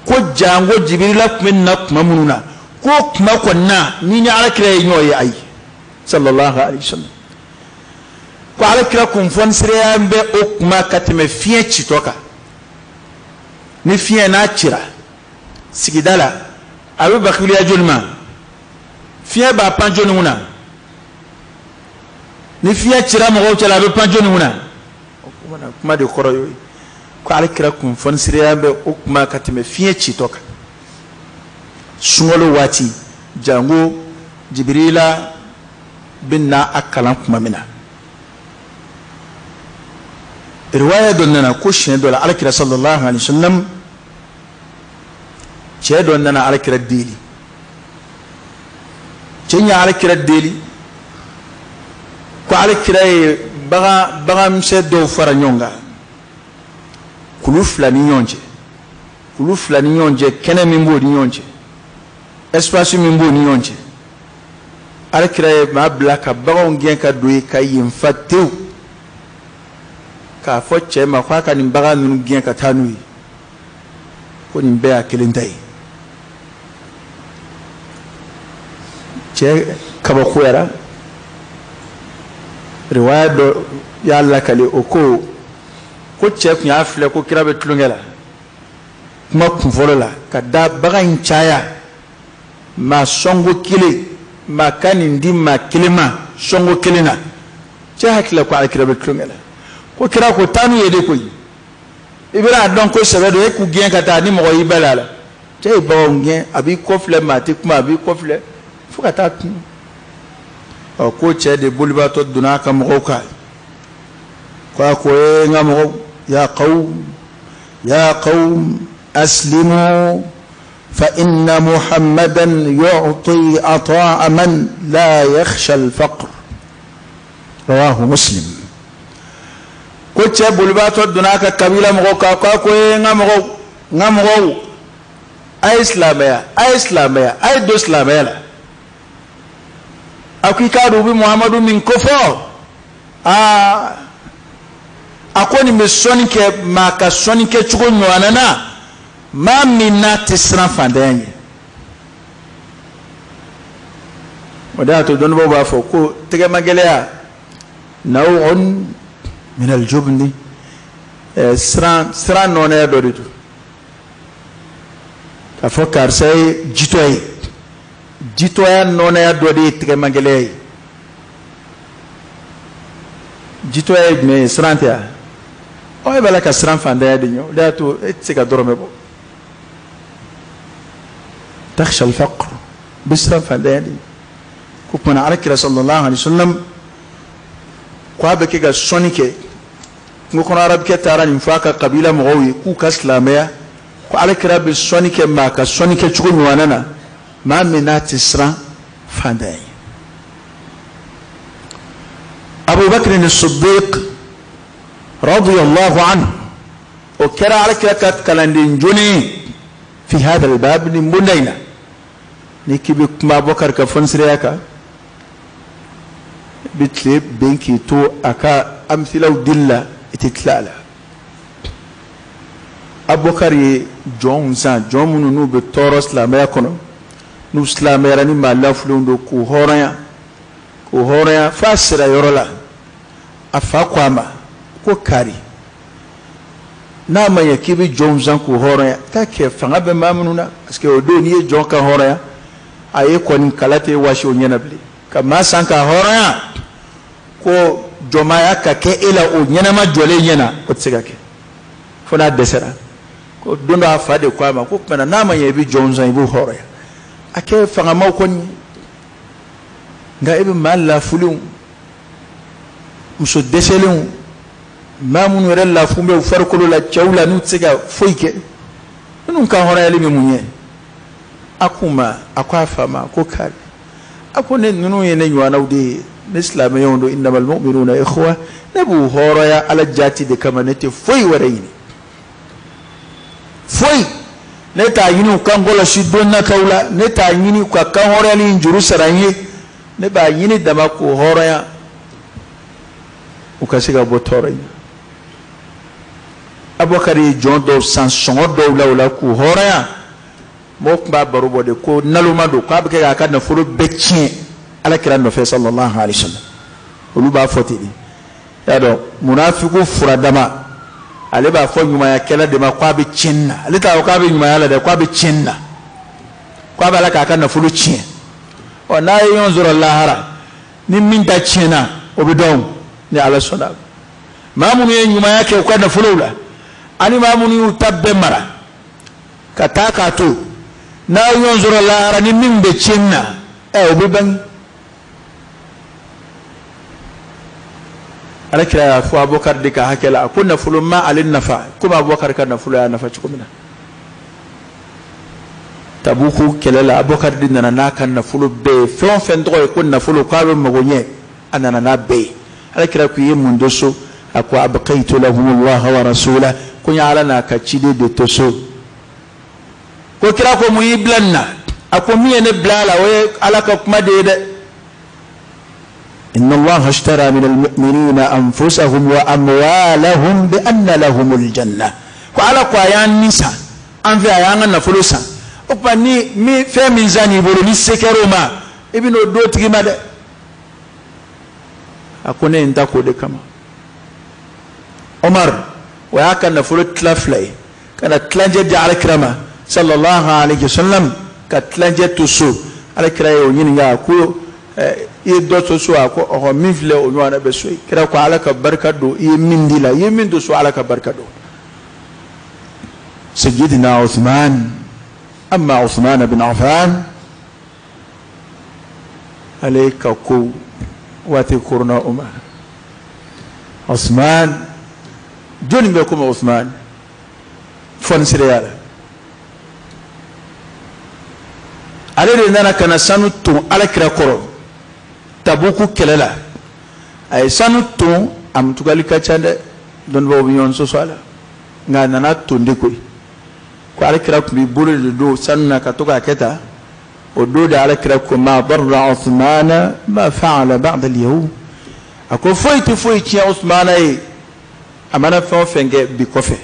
Ko jango Jibirila tun bɛ na kuma minnu na, ko kuma kɔni na ni ala kira ye ɲɔgɔn ye ayi sallallahu alayhi wa sallam. Ko ala kira kun fɔnisireya bɛ o kuma ka tɛmɛ fiɲɛ citɔ kan. Ni fiɲɛ n'a cira sigida la, a bɛ bakiluya joli ma? Fiɲɛ b'a pan joli kunna? Ni fiɲɛ cira mɔgɔw cɛla, a bɛ pan joli kunna? O kuma de kɔrɔ y'o ye. Ko ala kira kun fɔnisireya bɛ o kuma ka tɛmɛ fiɲɛ citɔ kan sunkalo waati, jango Jibirila bɛ na a kalan kuma min na. Riwaya dɔ nana ko siɲɛ dɔ la alakira sallallahu alaihi wasallam cɛ dɔ nana alakira deli. Cɛ in ye alakira deli ko alakira ye baganmisɛn dɔw fara ɲɔgɔn kan kulu fila ni ɲɔgɔn cɛ, kulu fila ni ɲɔgɔn cɛ, kɛnɛ min b'o ni ɲɔgɔn cɛ, espace min b'o ni ɲɔgɔn cɛ. Alakira ye maa bila ka baganw gɛn ka don yen ka yen fa tewu, k'a fɔ cɛ ma k'a ka nin bagan ninnu gɛn ka taa n'u ye, ko nin bɛɛ y'a kelen ta ye. Cɛ kabakoyara. Riwaya dɔ y'a lakale o ko cɛ tun y'a filɛ ko kira bɛ tulonkɛ la kuma kunfɔlɔ la ka da bagan in caya maa sɔngo kelen, maa ka nin di maa kelen ma sɔngo kelen na. Cɛ hakili la ko alakira bɛ tulonkɛ la, ko kira ko taa n'u ye de koyi, i bɛna a dɔn ko sɛbɛ don, e k'u gɛn ka taa ni mɔgɔ y'i bali a la. Cɛ ye baganw gɛn, a b'i kɔfilɛ, maa tɛ kuma, a b'i kɔfilɛ fo ka taa kun. Ɔ ko cɛ de bolibaatɔ donna a ka mɔgɔw kan, ko a ko ee n ka mɔgɔw, ya qawm ya qawm aslimu fa inna muhammadan yu'ti ata'a man la yakhsha al-faqr. Rawahu Muslim. Ko cɛ bolibaatɔ donna a ka kabila mɔgɔw kan, ko a ko ee n ka mɔgɔw, n ka mɔgɔw, a ye silamɛya, a ye silamɛya, a ye don silamɛya la. A ko i k'a dɔn u bɛ Muhamadu min kofɔ, aa a ko nin bɛ sɔnni kɛ maa ka sɔnni kɛcogo ɲɔgɔnna na, maa min n'a tɛ siran fantanya ɲɛ. O de y'a to dɔnnibaaw b'a fɔ ko tɛgɛmagɛlɛya naw'un min al-jubni, siran nɔnɛya dɔ de don. K'a fɔ karisa ye jitɔ ye, jitɔya nɔnɛya dɔ de ye tɛgɛmagɛlɛya ye. Jitɔya ye jumɛn ye? Siran tɛ wa? Ɔ e b'a la ka siran fantanya de ɲɛ, o de y'a to e tɛ se ka dɔrɔmɛ bɔ. Takhsha al-faqr, bɛ siran fantanya de ɲɛ. Ko kumana alakira sallallahu alaihi wasallam ko a bɛ kɛ ka sɔnni kɛ. Kungo kɔnɔ arabikɛ taara nin fɔ a ka kabila mɔgɔw ye k'u ka silamɛya, ko alakira bɛ sɔnni kɛ maa ka sɔnni kɛ cogo ɲɔgɔnna na, maa min n'a tɛ siran fantanya ye. Abu Bakr as-Siddiq radiyallahu anhu o kɛra alakira ka kalanden jonen fi hadha al-bab, nin bonda in na. Ni k'i bɛ kuma Abubakar ka fɔnisireya kan, i bɛ tile bɛn k'i to a ka amisilaw dili la, i tɛ tila a la. Abubakar ye jɔnw san, jɔn minnu n'u bɛ tɔɔrɔ silamɛya kɔnɔ, n'u silamɛyara ni maa lafulenw don, k'u hɔrɔnya, k'u hɔrɔnya f'a sera yɔrɔ la, a fa ko a ma ko kari, n'a ma ɲɛ k'i bɛ jɔnw san k'u hɔrɔnya, k'a kɛ fanga bɛ maa minnu na, parce que o don n'i ye jɔn ka hɔrɔnya, a ye kɔni kala tɛ wasi o ɲɛna bilen. Ka maa san ka hɔrɔnya ko jɔnmaya ka kɛ e la o ɲɛnama jɔlen ɲɛna, o tɛ se ka kɛ fo n'a dɛsɛra. Ko don dɔ a fa de ko a ma ko kumana n'a ma ɲɛ i bɛ jɔnw san i b'u hɔrɔnya, a kɛ fangamaw kɔni, nka e bɛ maa lafulenw, muso dɛsɛlenw, maa minnu yɛrɛ lafu bɛ u farikolo la, cɛw la, n'u tɛ se ka foyi kɛ, minnu ka hɔrɔnyali bɛ mun ɲɛ? A k'u ma, a ko a fa ma ko kari, a ko ne ninnu ye ne ɲɔgɔnnaw de ye, ne silamɛyaw don, innamal mu'minuna ikhwa, ne b'u hɔrɔnya ala jaati de kama, ne tɛ foyi wɛrɛ ɲini, foyi ne t'a ɲini u ka n kɔlɔsi don nataw la, ne t'a ɲini u ka kan hɔrɔnyali in juru sara n ye, ne b'a ɲini dama k'u hɔrɔnya u ka se ka bɔ tɔɔrɔ in na. Abubakar ye jɔn dɔw san sɔngɔ dɔw la o la k'u hɔrɔnya. Mɔgɔw tun b'a baro bɔ de ko naloma don, k'a bɛ kɛ k'a ka nafolo bɛɛ tiɲɛ ala kira nɔfɛ sallallahu alaihi wasallam. Olu b'a fɔ ten de. Y'a dɔn munafiku furadama, ale b'a fɔ ɲumanyakɛla de ma k'a bɛ tiɲɛni na, ale t'a fɔ k'a bɛ ɲumanya la dɛ, k'a bɛ tiɲɛni na, k'a b'a la k'a ka nafolo tiɲɛ. Ɔ n'a ye ɲɔgɔn sɔrɔ lahara, ni min ta tiɲɛna o bɛ dɔn ni ala sɔnna. Maa minnu ye ɲumanya kɛ u ka nafolow la, ani maa minnu y'u ta bɛɛ mara ka taa k'a to, n'a ye ɲɔgɔn sɔrɔ lahara ni min bɛ tiɲɛni na, ɛ o bɛ bange. Ala kira y'a fɔ Abubakar de ka hakɛ la, a ko nafolo ma ale nafa komi Abubakar ka nafolo y'a nafa cogo min na. Tabuku kɛlɛ la, Abubakar de nana n'a ka nafolo bɛɛ ye, fɛn o fɛn tɔgɔ ye ko nafolo k'a bɛ mago ɲɛ, a nana n'a bɛɛ ye. Ala kira ko i ye mun to so? A ko abqaytu lahumullaha wa rasulahu, ko n ye Ala n'a ka ciden de to so. Ko kira ko mun y'i bila nin na? A ko min ye ne bila a la, o ye Ala ka kuma de ye dɛ. Inna Allaha ashtara min almu'minina anfusahum wa amwalahum bi anna lahumul janna. Ko Ala ko a y'an ni san, an fɛ a y'an ka nafolo san. O tuma ni min fɛn min san n'i bolo, ni se kɛra o ma, i bɛ n'o d'o tigi ma dɛ. A ko ne ye n ta k'o de kama. Omar o y'a ka nafolo tila fila ye, ka na tilancɛ di Alakira ma sallallahu alayhi wa sallam, ka tilancɛ to so. Alakira ye o ɲininka, a ko i ye dɔ to so? A ko ɔhɔ, min filɛ o ɲɔgɔnna bɛ so ye. Kira ko Ala ka barika don i ye min di la, i ye min to so, Ala ka barika don. Sayyidina Uthman, amma Uthman bin Affan, ale ka ko waati korona o ma. Uthman jɔnni bɛ komi Uthman fɔnisireya la? Ale de nana ka na sanu ton Alakira kɔrɔ Tabuku kɛlɛ la. A ye sanu ton, a mutugali ka ca dɛ, dɔnnibaaw bɛ ɲɔgɔn sɔsɔ a la, nka a nana ton de koyi. Ko Alakira tun b'i bolo de don sanu na ka to k'a kɛ tan. O don de Alakira ko ma darra Uthmana ma fa'ala ba'da al-yawm. A ko foyi tɛ foyi tiɲɛ Uthmana ye, a mana fɛn o fɛn kɛ bi kɔfɛ.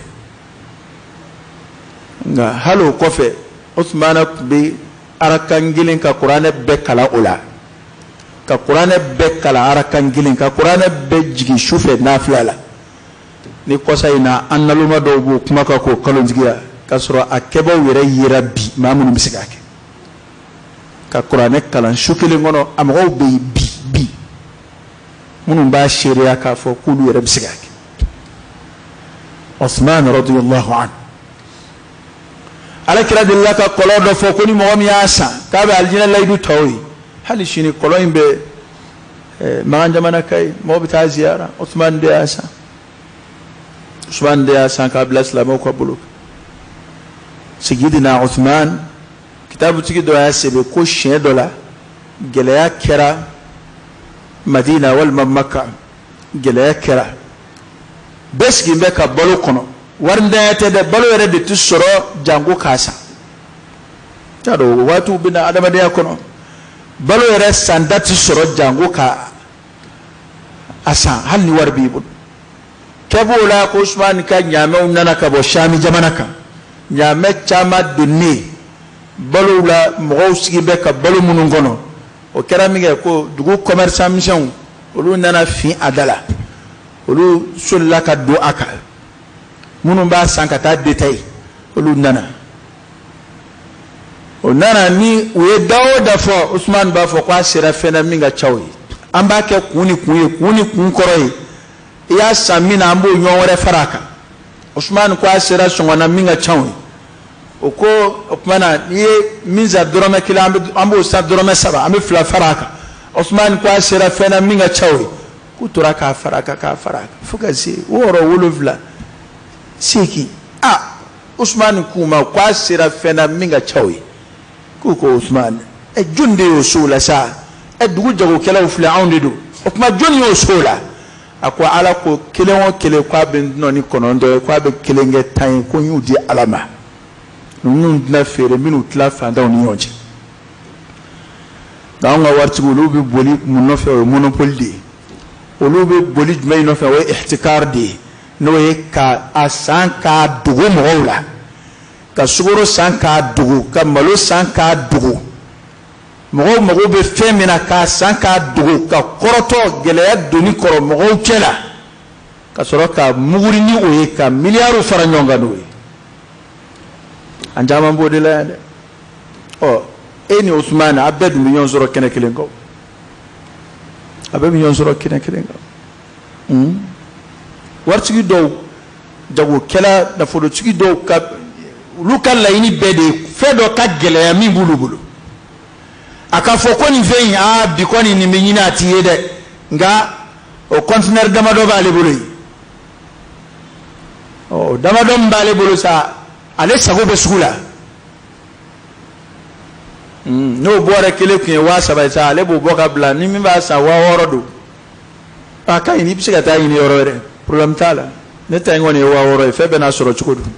Nka hali o kɔfɛ, Uthmana tun bɛ arakan kelen ka kuranɛ bɛɛ kalan o la, ka kuranɛ bɛɛ kalan arakan kelen, ka kuranɛ bɛɛ jigin su fɛ nafila la. Ni kɔsa in na, an naloma dɔw b'o kuma kan k'o kalontigiya, k'a sɔrɔ a kɛbaaw yɛrɛ yera bi maa minnu bɛ se k'a kɛ. Ka kuranɛ kalan su kelen kɔnɔ, a mɔgɔw bɛ yen bi bi minnu b'a seereya k'a fɔ k'olu yɛrɛ bɛ se k'a kɛ. Uthman radiyallahu anhu, Ala kira delila ka kɔlɔn dɔ fɔ ko ni mɔgɔ min y'a san k'a bɛ alijinɛ layidu ta o ye. Hali sini kɔlɔn in bɛ Makan jamana ka ye, mɔgɔ bɛ taa ziyara. Uthman de y'a san, Uthman de y'a san k'a bila silamɛw ka bolo. Sayyidina Uthman, kitabutigi dɔ y'a sɛbɛn ko siɲɛ dɔ la gɛlɛya kɛra Madina walima Maka, gɛlɛya kɛra, bɛɛ sigilen bɛ ka balo kɔnɔ, warintanya tɛ dɛ, balo yɛrɛ de tɛ sɔrɔ janko k'a san. T'a dɔn o waatiw bɛ na adamadenya kɔnɔ, balo yɛrɛ sanda tɛ sɔrɔ janko ka a san hali ni wari b'i bolo. Kɛ b'o la ko Usumani ka ɲaamɛw nana ka bɔ Sami jamana kan, ɲaamɛ caman donnen balow la, mɔgɔw sigi bɛ ka balo minnu kɔnɔ. O kɛra min kɛ ko dugu commerçant misɛnw olu nana fin a da la, olu solila ka don a kan, minnu b'a san ka taa détail olu nana. O nana ni u ye da o da fɔ, Usumani b'a fɔ k'a sera fɛn na min ka ca o ye, an b'a kɛ kun ni kun ye, kun ni kun kɔrɔ ye, i y'a san min na an b'o ɲɔgɔn wɛrɛ fara a kan. Usumani ko a sera sɔngɔ na min ka ca o ye. O ko o tuma na n'i ye min san dɔrɔmɛ kelen, an b'o san dɔrɔmɛ saba, an bɛ fila fara a kan. Usumani ko a sera fɛn na min ka ca o ye. K'u tora k'a fara a kan, k'a fara a kan fo ka se 6, 7, 8. A Usumani k'u ma k'a sera fɛn na min ka ca o ye. K'u ko Usumani, ɛ jɔnni de y'o so la sa? Ɛ dugu jagokɛlaw filɛ, anw de don. O tuma jɔnni y'o so la? A ko Ala ko kelen o kelen k'a bɛ nɔ ni 9 ye, k'a bɛ kelen kɛ 10 ye, ko n y'u di Ala ma. Ninnu tɛna feere minnu tila fantanw ni ɲɔgɔn cɛ. Nka anw ka waritigiw olu bɛ boli mun nɔfɛ? O ye monopole de ye. Olu bɛ boli jumɛn nɔfɛ? O ye ihtikar de ye, n'o ye ka a san k'a dogo mɔgɔw la, ka sukaro san k'a dogo, ka malo san k'a dogo, mɔgɔw mago bɛ fɛn min na k'a san k'a dogo, ka kɔrɔtɔ gɛlɛya donni kɔrɔ mɔgɔw cɛ la, ka sɔrɔ ka muguri ni o ye, ka miliyariw fara ɲɔgɔn kan n'o ye. An caman b'o de la yan dɛ. Ɔ e ni Usumani a bɛɛ dun bɛ ɲɔgɔn sɔrɔ kɛnɛ kelen kan, a bɛɛ bɛ ɲɔgɔn sɔrɔ kɛnɛ kelen kan. Waritigi dɔw, jagokɛla, nafolotigi dɔw ka olu ka laɲini bɛɛ de ye fɛn dɔ ka gɛlɛya min b'olu bolo. A ka fɔ ko nin fɛn in, aa bi kɔni nin bɛ ɲini a t'i ye dɛ, nka O conteneur damadɔ b'ale bolo yen. Ɔ, damadɔ min b'ale bolo sa, ale sago bɛ sugu la. N'o bɔrɛ kelen tun ye 3000 ye sa, ale b'o bɔ ka bila, ni min b'a san 6000 don. A ka ɲi, i bɛ se ka taa ɲini yɔrɔ wɛrɛ, problème t'a la. Ne ta in kɔni ye 6000 ye, fɛn bɛɛ n'a sɔrɔ cogo don.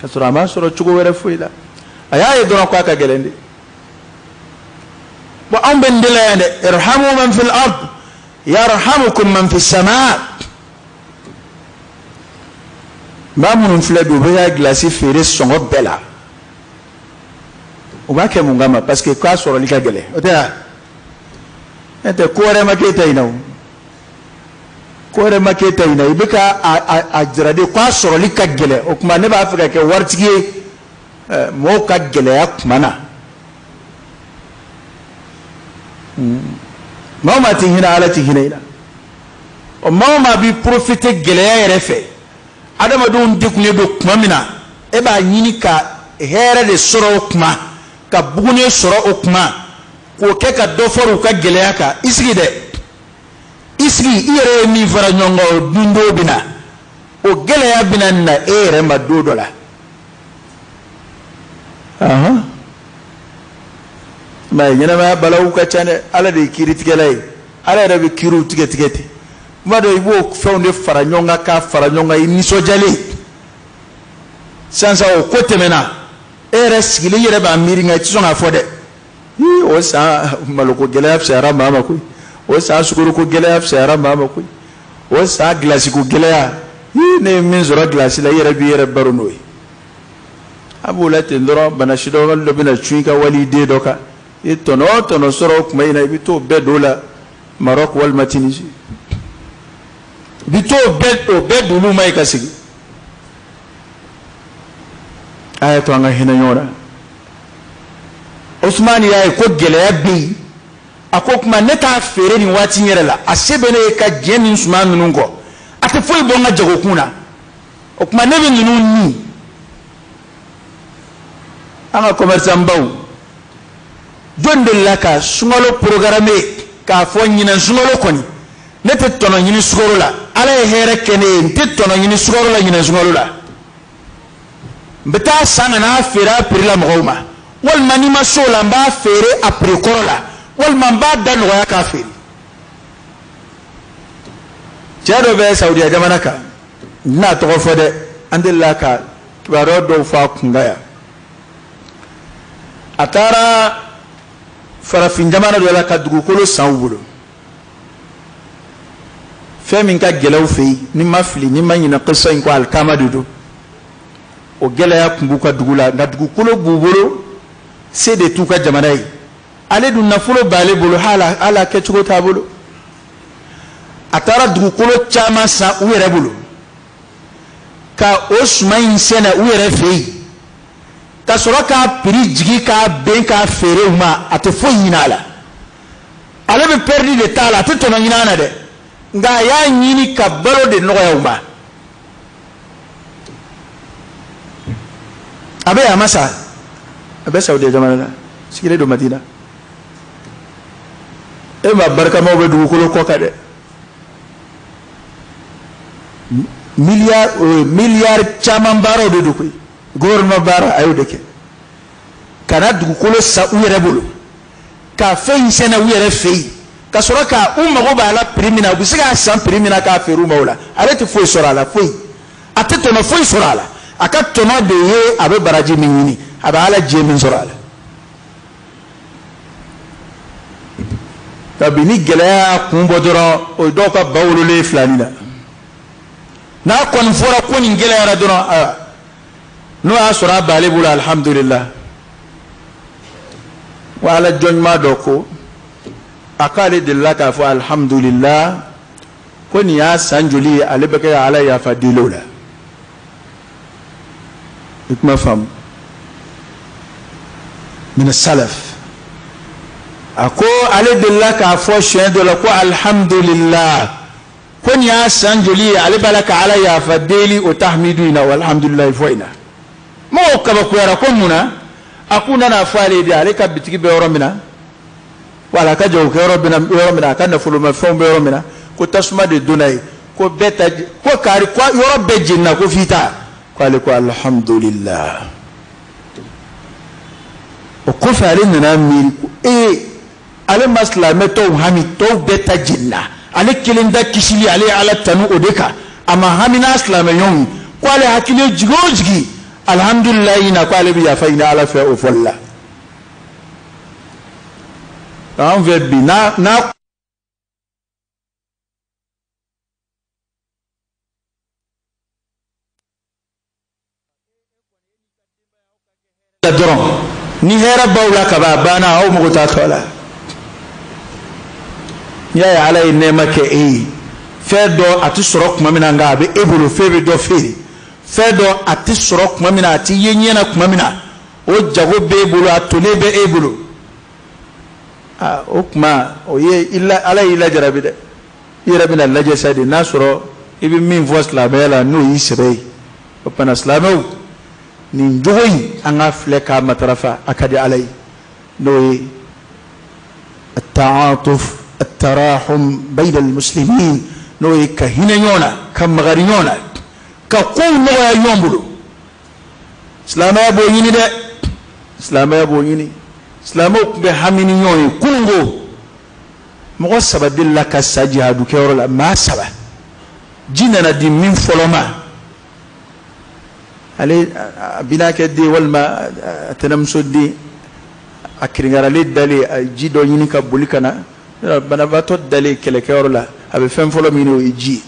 Ka sɔrɔ a m'a sɔrɔ cogo wɛrɛ foyi la. A y'a ye dɔrɔn k'a ka gɛlɛn de. Bon, anw bɛ nin de la yan dɛ. Irhamu man fil ard yarhamukum man fis sama. Maa minnu filɛ bi, u bɛ ka gilasi feere sɔngɔ bɛɛ la. U b'a kɛ mun kama? Parce que k'a sɔrɔli ka gɛlɛn. O tɛ wa? N'o tɛ ko wɛrɛ ma k'e ta in na o. Ko wɛrɛ ma k'e ta in na. I bɛ ka a jira de k'a sɔrɔli ka gɛlɛn. O tuma ne b'a fɛ ka kɛ waritigi ye mɔgɔw ka gɛlɛya tuma na. Maa o maa tɛ hinɛ, Ala tɛ hinɛ i la. Ɔ, maa o maa b'i profiter gɛlɛya yɛrɛ fɛ, adamadenw degunnen don tuma min na, e b'a ɲini ka hɛrɛ de sɔrɔ o tuma, ka bugunɛ sɔrɔ o tuma, k'o kɛ ka dɔ fara u ka gɛlɛya kan. I sigi dɛ, i sigi, i yɛrɛ ye min fara ɲɔgɔn kan, o dun don bɛ na, o gɛlɛya bɛna na e yɛrɛ ma don dɔ la. Mɛ ɲɛnamaya balawu ka ca dɛ. Ala de ye kiiritigɛla ye, Ala yɛrɛ bɛ kiiriw tigɛ tigɛ ten. Kuma dɔ i b'o fɛnw de fara ɲɔgɔn kan k'a fara ɲɔgɔn kan, i nisɔndiyalen. Sisan o ko tɛmɛna, e yɛrɛ sigilen, i yɛrɛ b'a miiri, nka i tɛ sɔn k'a fɔ dɛ. Ii, o san maloko gɛlɛya fisayara maa ma koyi, o san sukoroko gɛlɛya fisayara maa ma koyi, o san gilasiko gɛlɛya. Ii, ne ye min sɔrɔ gilasi la, i yɛrɛ b'i yɛrɛ baro n'o ye. A b'o la ten dɔrɔn, bana sidɔnbali dɔ bɛna cun i ka waliden dɔ kan. I ye tɔnɔ o tɔnɔ sɔrɔ o tuma in na, i bɛ t'o bɛɛ don o la Maroc walima Tunisie. I bɛ t'o bɛɛ d'olu ma yen ka segin. A y'a to an ka hinɛ ɲɔgɔn na. Usumani y'a ye ko gɛlɛya bɛ yen. A ko kuma ne t'a feere nin waati in yɛrɛ la, a se bɛ ne ye ka diɲɛ nin suman ninnu kɔ, a tɛ foyi bɔ n ka jagokun na. O tuma ne bɛ ninnu ni an ka commerçant baw, jɔn delila ka sunkalo programme k'a fɔ ɲinan sunkalo kɔni ne tɛ tɔnɔ ɲini sukaro la, Ala ye hɛrɛ kɛ ne ye, n tɛ tɔnɔ ɲini sukaro la ɲinan sunkalo la, n bɛ taa san ka n'a feere a prix la mɔgɔw ma, walima n'i ma s'o la n b'a feere a prix kɔrɔ la, walima n b'a da nɔgɔya k'a feere. Cɛ dɔ bɛ Saudiya jamana kan, n tɛna tɔgɔ fɔ dɛ, an delila ka kibaruya dɔw fɔ a kun kan yan. A taara farafin jamana dɔ la ka dugukolo san u bolo. Fɛn min ka gɛlɛn u fɛ yen, ni ma fili, ni ma ɲinɛ kisa in kɔ, alikama de don. O gɛlɛya tun b'u ka dugu la, nka dugukolo b'u bolo, se de t'u ka jamana ye. Ale dun nafolo b'ale bolo, hali a kɛcogo t'a bolo. A taara dugukolo caman san u yɛrɛ bolo, ka o suman in sɛnɛ u yɛrɛ fɛ yen, ka sɔrɔ k'a prix jigin k'a ben k'a feere u ma. A tɛ foyi ɲini a la, ale bɛ pɛridi de t'a la, a tɛ tɔnɔ ɲini a na dɛ, nka a y'a ɲini ka balo de nɔgɔya u ma. A bɛ yan, a ma sa, a bɛ Saudiya jamana la, sigilen don Madina. E ma barikamaw bɛ dugukolo kɔ kan dɛ. Miliyari caman baaraw de don koyi. Gouvernement baara a y'o de kɛ, ka na dugukolo san u yɛrɛ bolo, ka fɛn in sɛnɛ u yɛrɛ fɛ yen, ka sɔrɔ ka u mago b'a la prix min na, u bɛ se k'a san prix min na k'a feere u ma o la. Ale tɛ foyi sɔrɔ a la, foyi, a tɛ tɔnɔ foyi sɔrɔ a la. A ka tɔnɔ de ye a bɛ baraji min ɲini, a bɛ Ala diɲɛ min sɔrɔ a la. Kabini gɛlɛya y'a kun bɔ dɔrɔn, o ye dɔw ka ba wololen ye filani la. N'a kɔni fɔra ko nin gɛlɛyara dɔrɔn, ayiwa, n'o y'a sɔrɔ a b'ale bolo, alihamudulila. Wa Ala jɔn ɲuman dɔ ko a k'ale delila k'a fɔ alihamudulila ko nin y'a san joli ye, ale bɛ kɛ ka Ala yafa deli o la. I kuma faamu. Min salaf, a ko ale delila k'a fɔ siɲɛ dɔ la ko alihamudulila ko nin y'a san joli ye, ale b'a la ka Ala yafa deli o tahamidu in na, alhamdulilayi fɔ in na. Mɔgɔw kabakoyara ko mun na? A k'u nana fɔ ale ye de, ale ka bitigi bɛ yɔrɔ min na, wala a ka jagokɛyɔrɔ bɛ yɔrɔ min na, a ka nafolomafɛnw bɛ yɔrɔ min na, ko tasuma de donna yen ko bɛɛ ta ko kari ko yɔrɔ bɛɛ jenina ko f'i ta ko ale ko alhamdulillah. O kɔfɛ ale nana miiri ko ale ma silamɛ tɔw hami tɔw bɛɛ ta jenina ale kelen da kisili ale ye Ala tanu o de kan a ma hami n'a silamɛ ɲɔgɔn ye ko ale hakili ye jigin o jigin alhamdulilayi na ko ale bɛ yafa ɲini Ala fɛ o fɔli la. An fɛ bi n'a dɔrɔn ni hɛrɛ b'aw la kaban a banna aw mago t'a tɔ la. N'i y'a ye Ala ye nɛɛma kɛ e ye fɛn dɔ a tɛ sɔrɔ tuma min na nka a bɛ e bolo f'e bɛ dɔ feere fɛn dɔ a tɛ sɔrɔ tuma min na a tɛ ye ɲɛ na tuma min na o jago b'e bolo a tolen bɛ e bolo aa o tuma o ye Ala y'i lajarabi dɛ i yɛrɛ bɛna lajɛ sa de n'a sɔrɔ i bɛ min fɔ silamɛya la n'o y'i sɛbɛ ye o tuma silamɛw nin jogo in an ka filɛ k'a matarafa a ka di Ala ye n'o ye at-ta'atuf at-tarahum bayna al-muslimin n'o ye ka hinɛ ɲɔgɔn na ka magari ɲɔgɔn na ka kow nɔgɔya ɲɔgɔn bolo. Silamɛya b'o ɲini dɛ, silamɛya b'o ɲini. Silamɛw tun bɛ hami ni ɲɔgɔn ye kununko mɔgɔ saba delila ka sa jihadu kɛyɔrɔ la maa saba ji nana di min fɔlɔ ma ale a binakɛ den walima a tɛnɛmuso den a kirinkaralen dalen a ye ji dɔ ɲini ka boli ka na banabaatɔ dalen kɛlɛkɛyɔrɔ la a bɛ fɛn fɔlɔ min ɲini o ye ji ye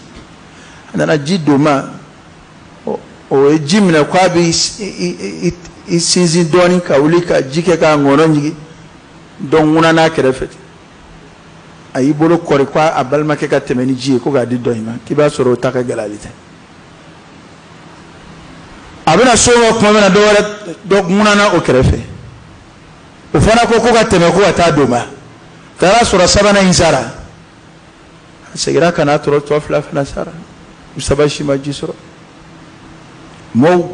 a nana ji d'o ma o ye ji minɛ k'a bɛ i sinsin dɔɔnin ka wuli ka ji kɛ k'a ŋɔnɔ ɲigin dɔ ŋunana kɛrɛfɛ a y'i bolo kɔri k'a balimakɛ ka tɛmɛ ni ji ye ko k'a di dɔ in ma k'i b'a sɔrɔ o ta ka gɛlɛn ale tɛ. A bɛna so ma tuma min na dɔ wɛrɛ dɔ ŋunana o kɛrɛfɛ o fana ko ko ka tɛmɛ ko ka taa d'o ma taara sɔrɔ sabanan in sara a seginna ka n'a tɔ fila fana sara u saba si ma ji sɔrɔ. Mɔɔw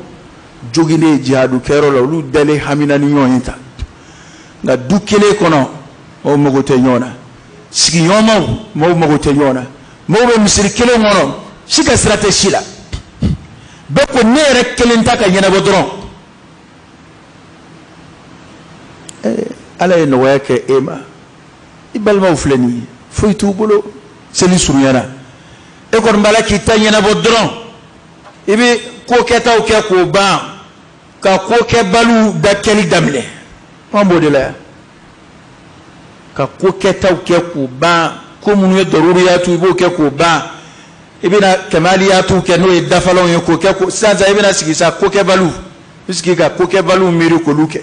joginnen jihadu kɛyɔrɔ la olu dalen hamina ni ɲɔgɔn ye ta nka du kelen kɔnɔ mɔɔw mago tɛ ɲɔgɔn na sigiɲɔgɔnmaw mɔɔw mago tɛ ɲɔgɔn na mɔɔw bɛ misiri kelen kɔnɔ si ka sira tɛ si la bɛɛ ko ne yɛrɛ kelen ta ka ɲɛnabɔ dɔrɔn. Ala ye nɔgɔya kɛ e ma i balimaw filɛ nin ye foyi t'u bolo seli surunyana e kɔni b'a la k'i ta ɲɛnabɔ dɔrɔn i bɛ ko kɛtaw kɛ k'o ban ka ko kɛbaliw da kɛli daminɛ an b'o de la yan ka ko kɛtaw kɛ k'o ban ko minnu ye daruriyatu i b'o kɛ k'o ban i bɛna kamaliyatu kɛ n'o ye dafalanw ye k'o kɛ sisan sisan i bɛna sigi sa ko kɛbaliw i bɛ sigi ka ko kɛbaliw miiri k'olu kɛ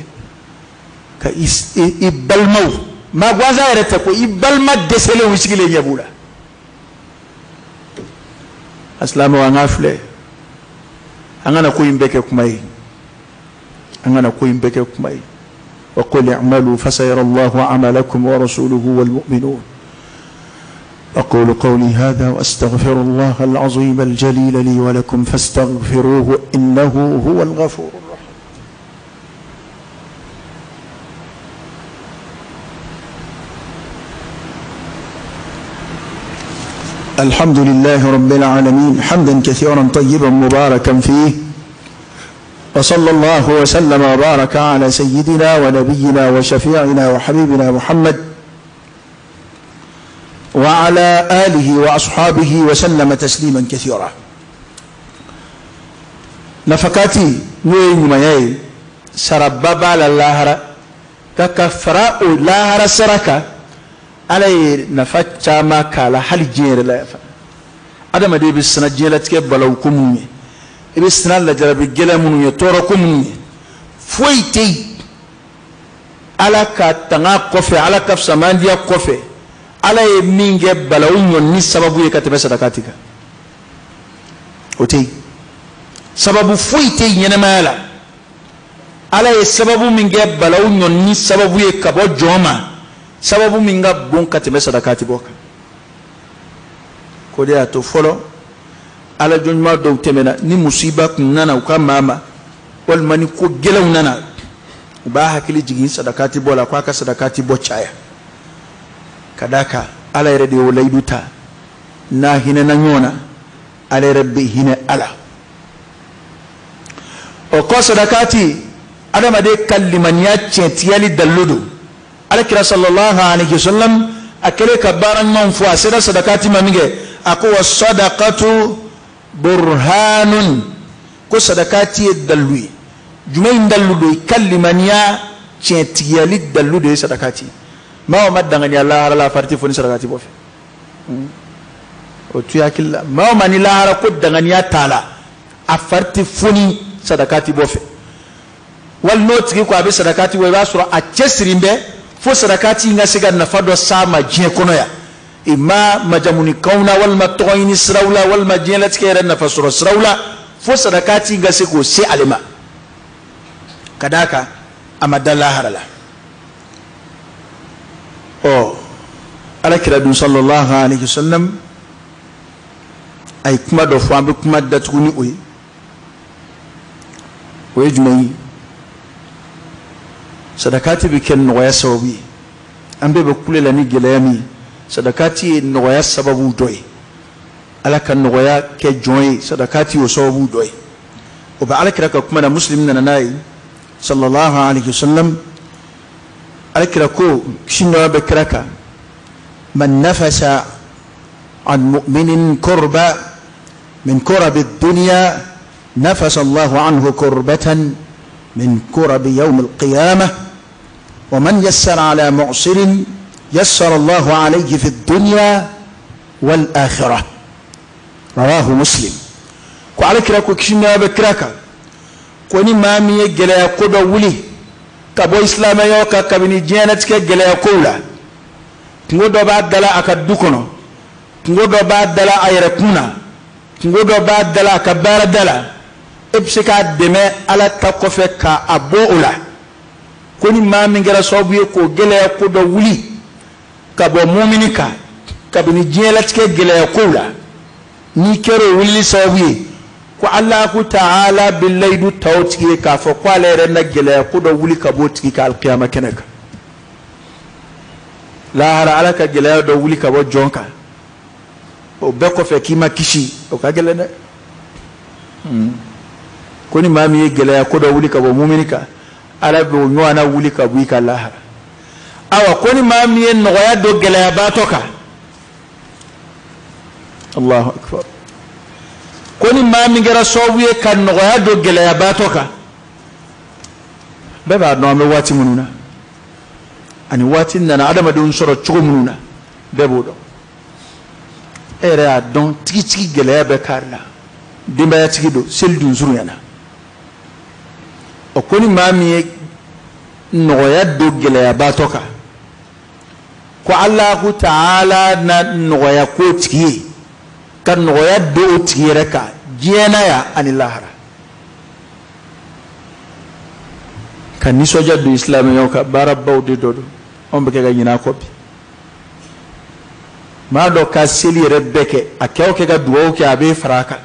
ka i balimaw maa gansan yɛrɛ tɛ ko i balima dɛsɛlenw sigilen ɲɛ b'u la. A silamɛw an k'a filɛ an kana ko in bɛɛ kɛ kuma ye an kana ko in bɛɛ kɛ kuma ye. Wa qul i'malu fasayara Allahu 'amalakum wa rasuluhu wal mu'minun. أقول قولي هذا وأستغفر الله العظيم الجليل لي ولكم فاستغفروه إنه هو الغفور الرحيم. الحمد لله رب العالمين حمدا كثيرا طيبا مباركا فيه وصلى الله وسلم وبارك على سيدنا ونبينا وشفيعنا وحبيبنا محمد وعلى آله وأصحابه وسلم تسليما كثيرا. نفقاتي نوي نمايي سربابا للاهرة ككفراء لاهرة سركا علي نفتا ما كالا حال جير لا يفا أدم دي بالسنة جيلتك بلو كموني بالسنة لجرب الجلموني توركموني فويتي على كتنا كوفي على كف سمانديا كوفي ala ye min kɛ balawu ɲɔni sababu ye ka tɛmɛ sadakati kan o tɛ yen sababu foyi tɛ yen ɲɛnɛmaya la ala ye sababu min kɛ balawu ɲɔni sababu ye ka bɔ jɔn ma sababu min ka bon ka tɛmɛ sadakati bɔ kan ko de y'a to fɔlɔ ala jɔnɲuman dɔw tɛmɛna ni musiba kun nana u ka maa ma walima ni ko gɛlɛnw nana u b'a hakili jigin sadakati bɔ la k'a ka sadakati bɔ caya ka d'a kan ala yɛrɛ de y'o layidu ta N'a hinɛna ɲɔgɔn na, ale yɛrɛ bɛ hinɛ a la. O kɔ, sadakati, adamaden ka limaniya tiɲɛtigiyali dalilu don. Alakira sallallahu alaihi wasallam, a kɛlen ka baara ɲumanw fɔ, a sera sadakati ma min kɛ, a ko: wa sadaqatu burhanun. Ko sadakati ye dalilu ye. Jumɛn in dalilu don? I ka limaniya tiɲɛtigiyali dalilu de ye sadakati. Maa o ma danganiya lahara la, a fari tɛ fo ni sadakati bɔ fɛ. O tu hakili la, maa o ma ni lahara ko danganiya t'a la, a fari tɛ fo ni sadakati bɔ fɛ. Wali n'o tigi ko a bɛ sadakati bɔ, i b'a sɔrɔ a cɛsiri bɛ fo sadakati in ka se ka nafa dɔ s'a ma diɲɛ kɔnɔ yan, i ma majamunikanw na, walima tɔgɔ ɲini siraw la, walima diɲɛlatigɛ yɛrɛ nafa sɔrɔ siraw la, fo sadakati in ka se k'o se ale ma, ka d'a kan a ma da lahara la. Ɔ, Ala kira dun sallallahu alaihi wasallam, a ye kuma dɔ fɔ, an bɛ kuma datugu ni o ye. O ye jumɛn ye? Sadakati bɛ kɛ nɔgɔya sababu ye. An bɛɛ bɛ kule la ni gɛlɛya min ye, sadakati ye nɔgɔya sababu dɔ ye. Ala ka nɔgɔya kɛ jɔn ye, sadakati y'o sababu dɔ ye. O bɛ Ala kira ka kuma na, Muslim nana n'a ye sallallahu alaihi wasallam. Ala kira ko, kisi nɔgɔya bɛ kira kan: man nafasa an mu'minin kurba min kurabi dunya, nafasa Allahu anhu kurbatan min kurabi yawm al-qiyamah, wa man yassara ala mu'sirin, yassara Allahu alayhi fi dunya wal akhirah. Rawahu Muslim. Ko Ala kira ko, kisi nɔgɔya bɛ kira kan, ko ni maa min ye gɛlɛya ko dɔ wuli ka bɔ isilamɛyaw kan kabini diɲɛlatigɛ gɛlɛya kow la, kungo dɔ b'a dala a ka du kɔnɔ, kungo dɔ b'a dala a yɛrɛ kun na, kungo dɔ b'a dala a ka baarada la, e bɛ se k'a dɛmɛ Ala ta kɔfɛ k'a bɔ o la, ko ni maa min kɛra sababu ye k'o gɛlɛya ko dɔ wuli ka bɔ mumini kan kabini diɲɛlatigɛ gɛlɛya kow la, n'i kɛra o wulili sababu ye, ko Alahu Taala bɛ layidu ta o tigi ye k'a fɔ ko ale yɛrɛ na gɛlɛya ko dɔ wuli ka bɔ o tigi kan alikiyama kɛnɛ kan lahara. Ala ka gɛlɛya dɔ wuli ka bɔ jɔn kan, o bɛɛ kɔfɛ k'i ma kisi, o ka gɛlɛn dɛ. Ko ni maa min ye gɛlɛya ko dɔ wuli ka bɔ mumini kan, Ala bɛ o ɲɔgɔnna wuli ka bɔ i kan lahara. Awa, ko ni maa min ye nɔgɔya don gɛlɛyabaatɔ kan, Allahu akbar, ko ni maa min kɛra sababu ye ka nɔgɔya don gɛlɛyabaatɔ kan. Bɛɛ b'a dɔn an bɛ waati minnu na, ani waati nana adamadenw sɔrɔ cogo minnu na, bɛɛ b'o dɔn. E yɛrɛ y'a dɔn tigitigi, gɛlɛya bɛ kari la, denbayatigi don, seli dun surunyana. Ɔ, ko ni maa min ye nɔgɔya don gɛlɛyabaatɔ kan, ko Alahu Taala na nɔgɔya k'o tigi ye, ka nɔgɔya don o tigi yɛrɛ kan diɲɛ na yan ani lahara. Ka nisɔndiya don isilamɛyaw ka baarabaw de dɔ don, anw bɛ kɛ ka ɲinɛ a kɔ bi. Maa dɔ ka seli yɛrɛ bɛɛ kɛ, a kɛ o kɛ ka dugawu kɛ, a bɛ fara a kan,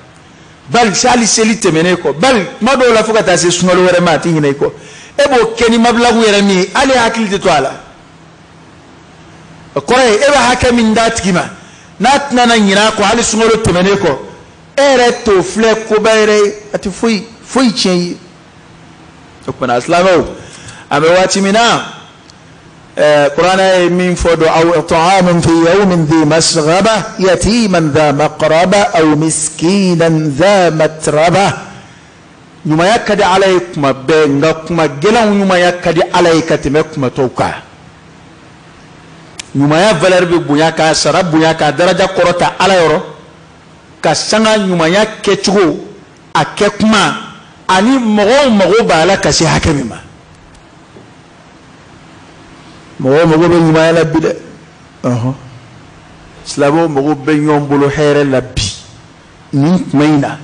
bali hali seli tɛmɛnen kɔ, bali kuma dɔw la fo ka taa se sunkalo wɛrɛ ma, a tɛ ɲinɛ i kɔ. E b'o kɛ ni mabilaku yɛrɛ min ye, hali hakili tɛ to a la. O kɔrɔ ye e bɛ hakɛ min d'a tigi ma, n'a tɛna na ɲinɛ a kɔ hali sunkalo tɛmɛnen kɔ, e yɛrɛ t'o filɛ koba yɛrɛ ye, a tɛ foyi foyi tiɲɛ i ye. O kumana, silamɛw, an bɛ waati min na, kuranɛ ye min fɔ don: aw it'amun fi yawmin dhi masghaba yatiman dha maqraba aw miskinan dha matraba. Ɲumanya ka di Ala ye kuma bɛɛ, nka kuma gɛlɛnw ɲumanya ka di Ala ye ka tɛmɛ kuma tɔw kan. Ɲumanya valeur bɛ bonya, k'a sara bonya, k'a daraja kɔrɔta Ala yɔrɔ, ka sanga ɲumanya kɛcogo, a kɛ kuma ani mɔgɔw mago b'a la ka se hakɛ min ma. Mɔgɔw mago bɛ ɲumanya la bi dɛ. Ɔhɔn, silamɛw mago bɛ ɲɔgɔn bolo hɛrɛ la bi nin tuma in na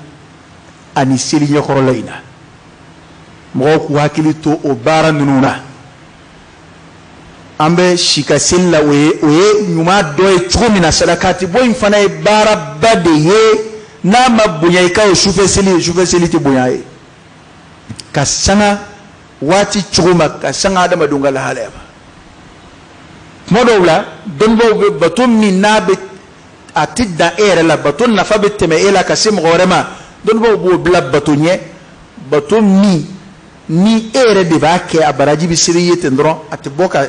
ani seli ɲɛkɔrɔla in na. Mɔgɔw k'u hakili to o baara ninnu na. An bɛ si ka seli la, o ye ɲuman dɔ ye cogo min na, sadakati bɔ in fana ye baaraba de ye. N'a ma bonya i ka o sufɛ seli ye, sufɛ seli tɛ bonya ye, ka sanga waati cogo ma, ka sanga adamadenw ka lahalaya ma. Tuma dɔw la, dɔnnibaaw bɛ bato min n'a bɛ a tɛ dan e yɛrɛ la, bato nafa bɛ tɛmɛ e la ka se mɔgɔ wɛrɛ ma. Dɔnnibaaw b'o bila bato ɲɛ, bato min ni e yɛrɛ de b'a kɛ, a baraji bɛ seri i ye ten dɔrɔn, a tɛ bɔ ka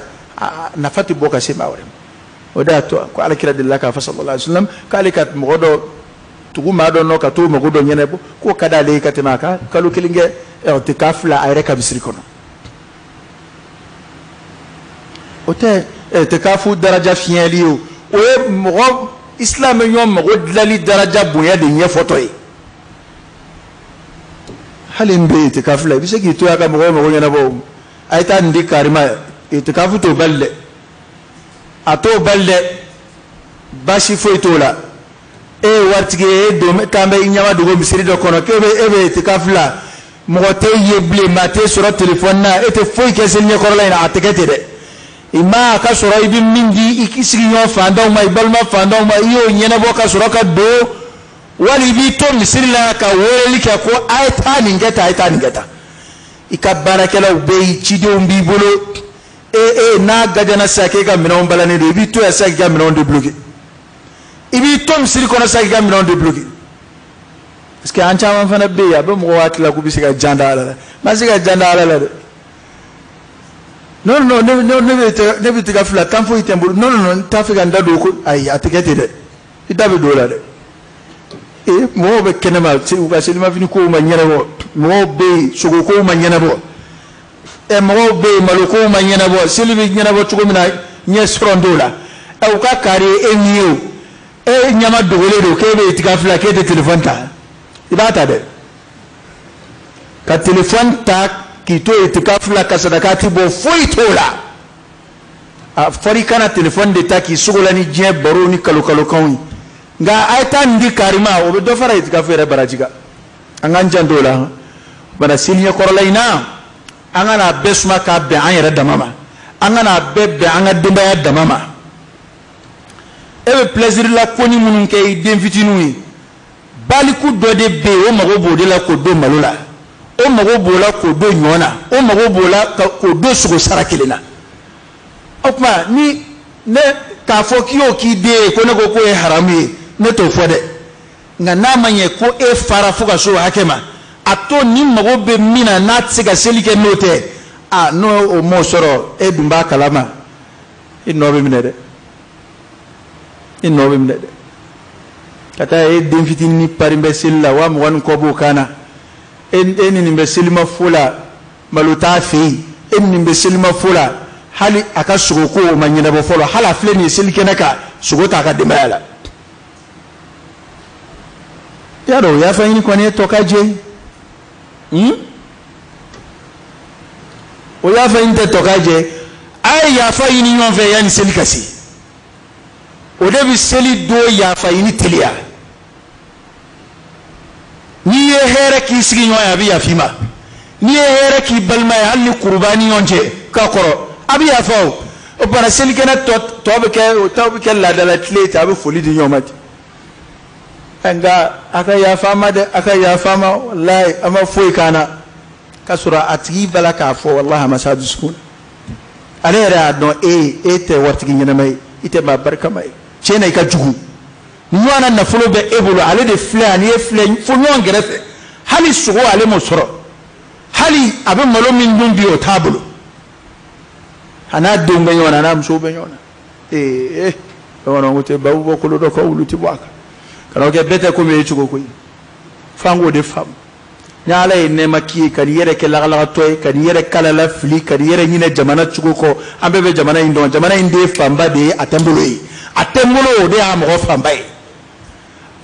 nafa tɛ bɔ ka se maa wɛrɛ ma. O de y'a to ko alakira delila k'a fɔ sallallahu alaihi wasallam k'ale ka mɔgɔ dɔ tugu maa dɔ nɔ ka t'o mago dɔ ɲɛnabɔ, k'o ka d'ale ye ka tɛmɛ a ka kalo kelen kɛ i'tikaf la a yɛrɛ ka misiri kɔnɔ. O tɛ i'tikafu daraja fiɲɛli ye, o ye mɔgɔ islam bɛ ɲɔgɔn mago dilali daraja bonya de ɲɛfɔtɔ ye. Hali n bɛ i'tikafu la, i bɛ se k'i to yan ka mɔgɔw mago ɲɛnabɔ, a ye taa nin di karima, i'tikafu t'o bali dɛ, a t'o bali dɛ, baasi foyi t'o la. E ye waritigi ye, e don k'an bɛ i ɲama dogo misiri dɔ kɔnɔ, k'e bɛ e bɛ i'tikafu la, mɔgɔ t'e ye bilen, maa t'e sɔrɔ telefɔni na, e tɛ foyi kɛ seli ɲɛkɔrɔla in na, a tɛ kɛ ten dɛ. I ma a ka sɔrɔ i bɛ min di i sigiɲɔgɔn fantanw ma, i balima fantanw ma, i y'o ɲɛnabɔ ka sɔrɔ ka don, wali i b'i to misiri la ka weleli kɛ ko a ye taa nin kɛ tan, a ye taa nin kɛ tan. I ka baarakɛlaw bɛ yen, cidenw b'i bolo, e n'a gajana sisan k'e ka minɛnw balannen don, i b'i to yan sisan k'i ka minɛnw débloquer, i b'i to misiri kɔnɔ sisan k'i ka minɛnw débloquer. Parce que an caman fana bɛ yen, a bɛ mɔgɔw hakili la k'u bɛ se ka jan da Ala la, ma se ka jan da Ala la dɛ. Non non, ne bɛ tigɛ fila tan foyi tɛ n bolo, non non non, n t'a fɛ ka n da don ko, ayi a tɛ kɛ ten dɛ, i da bɛ don o la dɛ. Ee mɔgɔw bɛ kɛnɛma, u ka selimafini kow ma ɲɛnabɔ, mɔgɔw bɛ yen sogo kow ma ɲɛnabɔ, ɛ mɔgɔw bɛ yen malo kow ma ɲɛnabɔ, seli bɛ ɲɛnabɔ cogo min na ɲɛ sɔrɔ t'o la. Ɛ u ka kari e min ye o, e ɲama dogolen don k'e bɛ tigɛ fila k'e tɛ telefɔni ta, i b'a ta dɛ. Ka telefɔni ta k'i to itikaf la ka sadakati bɔ, foyi t'o la. A fɔra i kana telefɔni de ta k'i sogo la ni diɲɛ baro ni kalokalokanw ye, nka a ye taa nin di karima, o bɛ dɔ fara itikaf yɛrɛ baraji kan. An k'an janto o la. Bana seli ɲɛkɔrɔla in na, an kana a bɛɛ suma k'a bɛn an yɛrɛ dama ma, an kana a bɛɛ bɛn an ka denbaya dama ma. E bɛ plaisir la ko ni minnu kɛ i den fitininw ye, baliku dɔ de bɛ yen, o mago b'o de la k'o don malo la, o mago b'o la k'o don ɲɔ na, o mago b'o la k'o don sogo sara kelen na. O tuma ni ne k'a fɔ k'i y'o k'i den ye ko ne ko k'o ye haramu ye, ne t'o fɔ dɛ. Nka n'a ma ɲɛ ko e fara fo ka se o hakɛ ma, a to ni mago bɛ min na n'a tɛ se ka seli kɛ n'o tɛ, a n'o o m'o sɔrɔ, e dun b'a kalama, i nɔ bɛ minɛ dɛ, i nɔ bɛ minɛ dɛ. Ka taa e den fitinin pari bɛ seli la, 20,000 ni kɔ b'o kan na, e ni nin bɛ selima fo la, malo t'a fɛ yen, e ni nin bɛ selima fo la, hali a ka sogo ko o ma ɲɛnabɔ fɔlɔ, hali a filɛ nin ye selikɛnɛ kan, sogo t'a ka denbaya la. I y'a dɔn o yafa ɲini kɔni ye tɔ ka jɛ, o yafa ɲini tɛ tɔ ka jɛ. A ye yafa ɲini ɲɔgɔn fɛ yanni seli ka se, o de bɛ seli don yafa ɲini teliya. N'i ye hɛrɛ k'i sigiɲɔgɔn ye, a bɛ yafa i ma. N'i ye hɛrɛ k'i balima ye, hali ni kuruba ni ɲɔgɔn cɛ k'a kɔrɔ, a bɛ yafa o. O bana selikɛnɛ tɔ bɛ kɛ, o tɔ bɛ kɛ laadala tile ten, a bɛ foli di ɲɔgɔn ma ten. Nka a ka yafa an ma dɛ, a ka yafa an ma, walayi an ma foyi k'an na. K'a sɔrɔ a tigi b'a la k'a fɔ walahi a ma s'a dusukun na. Ale yɛrɛ y'a dɔn e tɛ waritigi ɲɛnama ye, i tɛ maa barikama ye, tiɲɛ na i ka jugu. Ɲɔgɔn na nafolo bɛ e bolo, ale de filɛ ani e filɛ fo ɲɔgɔn kɛrɛfɛ, hali sogo ale m'o sɔrɔ, hali a bɛ malo min dun bi o t'a bolo, a n'a denw bɛ ɲɔgɔn na, a n'a musow bɛ ɲɔgɔn na. Ee bamananw ko ten, babu bɔ kolo dɔ kɔ, wulu tɛ bɔ a kan. Kana o kɛ bɛɛ tɛ komi e cogo koyi, f'an k'o de faamu. Ni Ala ye nɛɛma k'i ye, ka n'i yɛrɛ kɛ lagalagatɔ ye, ka n'i yɛrɛ kalala fili, ka n'i yɛrɛ ɲinɛ jamana cogo kɔ, an bɛɛ bɛ jamana in dɔn, jamana in den fanba de ye a tɛ n bolo ye, a tɛ n bolo o de y'a mɔgɔ fanba ye.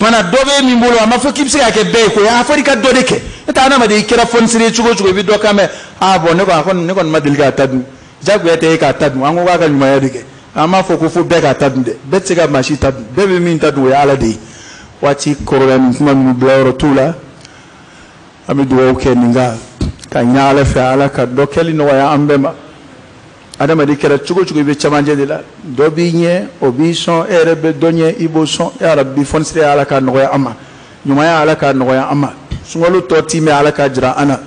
Bana dɔ bɛ min bolo, a ma fɔ k'i bɛ se k'a kɛ bɛɛ ye koyi, a fɔra i ka dɔ de kɛ. Ne tɛ adamaden, i kɛra fɔnisere ye cogo o cogo, i bɛ dɔ kan mɛn, ah bɔn ne kɔni ma deli k'a ta dun, jagoya tɛ e k'a ta dun, an ko k'a ka ɲumanya de kɛ, an m'a fɔ ko fo bɛɛ k'a ta dun dɛ, bɛɛ tɛ se ka maa si ta dun, bɛɛ bɛ min ta dun o ye Ala de ye. Waati kɔrɔla nin kuma ninnu bila yɔrɔ t'u la. An bɛ dugawu kɛ nin kan ka ɲɛ Ala fɛ, Ala ka dɔ kɛli nɔgɔya an bɛɛ ma. Adamaden kɛra cogo cogo, i bɛ cɛmancɛ de la, dɔ b'i ɲɛ o b'i sɔn, e yɛrɛ bɛ dɔ ɲɛ i b'o sɔn. Ya Rabbi, fɔnisere Ala k'a nɔgɔya an ma, ɲumanya Ala k'a nɔgɔya an ma, sunkalo tɔ timɛ Ala k'a jira an na,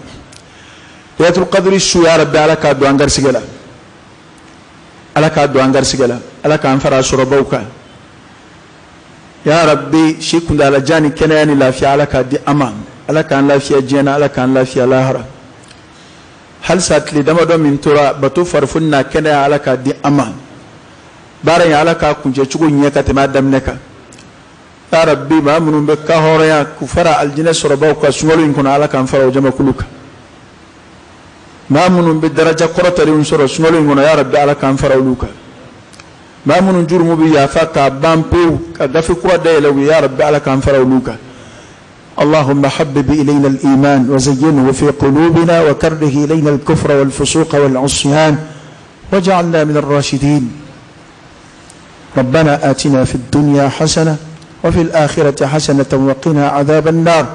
Laylatul Qadri su ya Rabbi Ala k'a don an garisɛgɛ la, Ala k'a don an garisɛgɛ la, Ala k'an fara sɔrɔbaw kan. Ya Rabbi, si kuntaalajan ni kɛnɛya ni lafiya, Ala k'a di an ma. Ala k'an lafiya diɲɛ na, Ala k'an lafiya lahara. Halisa tile damadɔ min tora, bato farifoni n'a kɛnɛya, Ala k'a di an ma. Baara in, Ala k'a kuncɛ cogo ɲɛ ka tɛmɛ a daminɛ kan. Ya Rabbi, maa minnu bɛ ka hɔrɔnya k'u fara alijinɛ sɔrɔbaw ka sunkalo in kɔnɔ, Ala k'an fara o jamakulu kan. Maa minnu bɛ daraja kɔrɔtalenw sɔrɔ sunkalo in kɔnɔ, ya Rabbi, Ala k'an fara olu kan. Maa minnu jurumu bɛ yafa k'a ban pewu, ka gafe kura dayɛlɛ u ye, ya Rabbi, Ala k'an fara olu kan. اللهم حبب إلينا الإيمان وزينه في قلوبنا وكره إلينا الكفر والفسوق والعصيان واجعلنا من الراشدين. ربنا آتنا في الدنيا حسنة وفي الآخرة حسنة وقنا عذاب النار.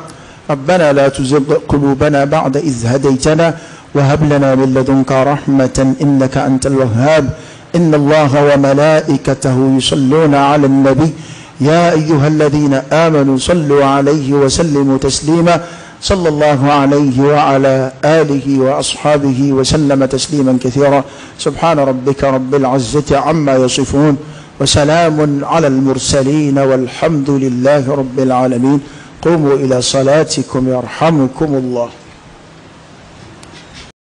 ربنا لا تزغ قلوبنا بعد إذ هديتنا وهب لنا من لدنك رحمة إنك أنت الوهاب. إن الله وملائكته يصلون على النبي يا أيها الذين آمنوا صلوا عليه وسلموا تسليما. صلى الله عليه وعلى آله وأصحابه وسلم تسليما كثيرا. سبحان ربك رب العزة عما يصفون وسلام على المرسلين والحمد لله رب العالمين. قوموا إلى صلاتكم يرحمكم الله.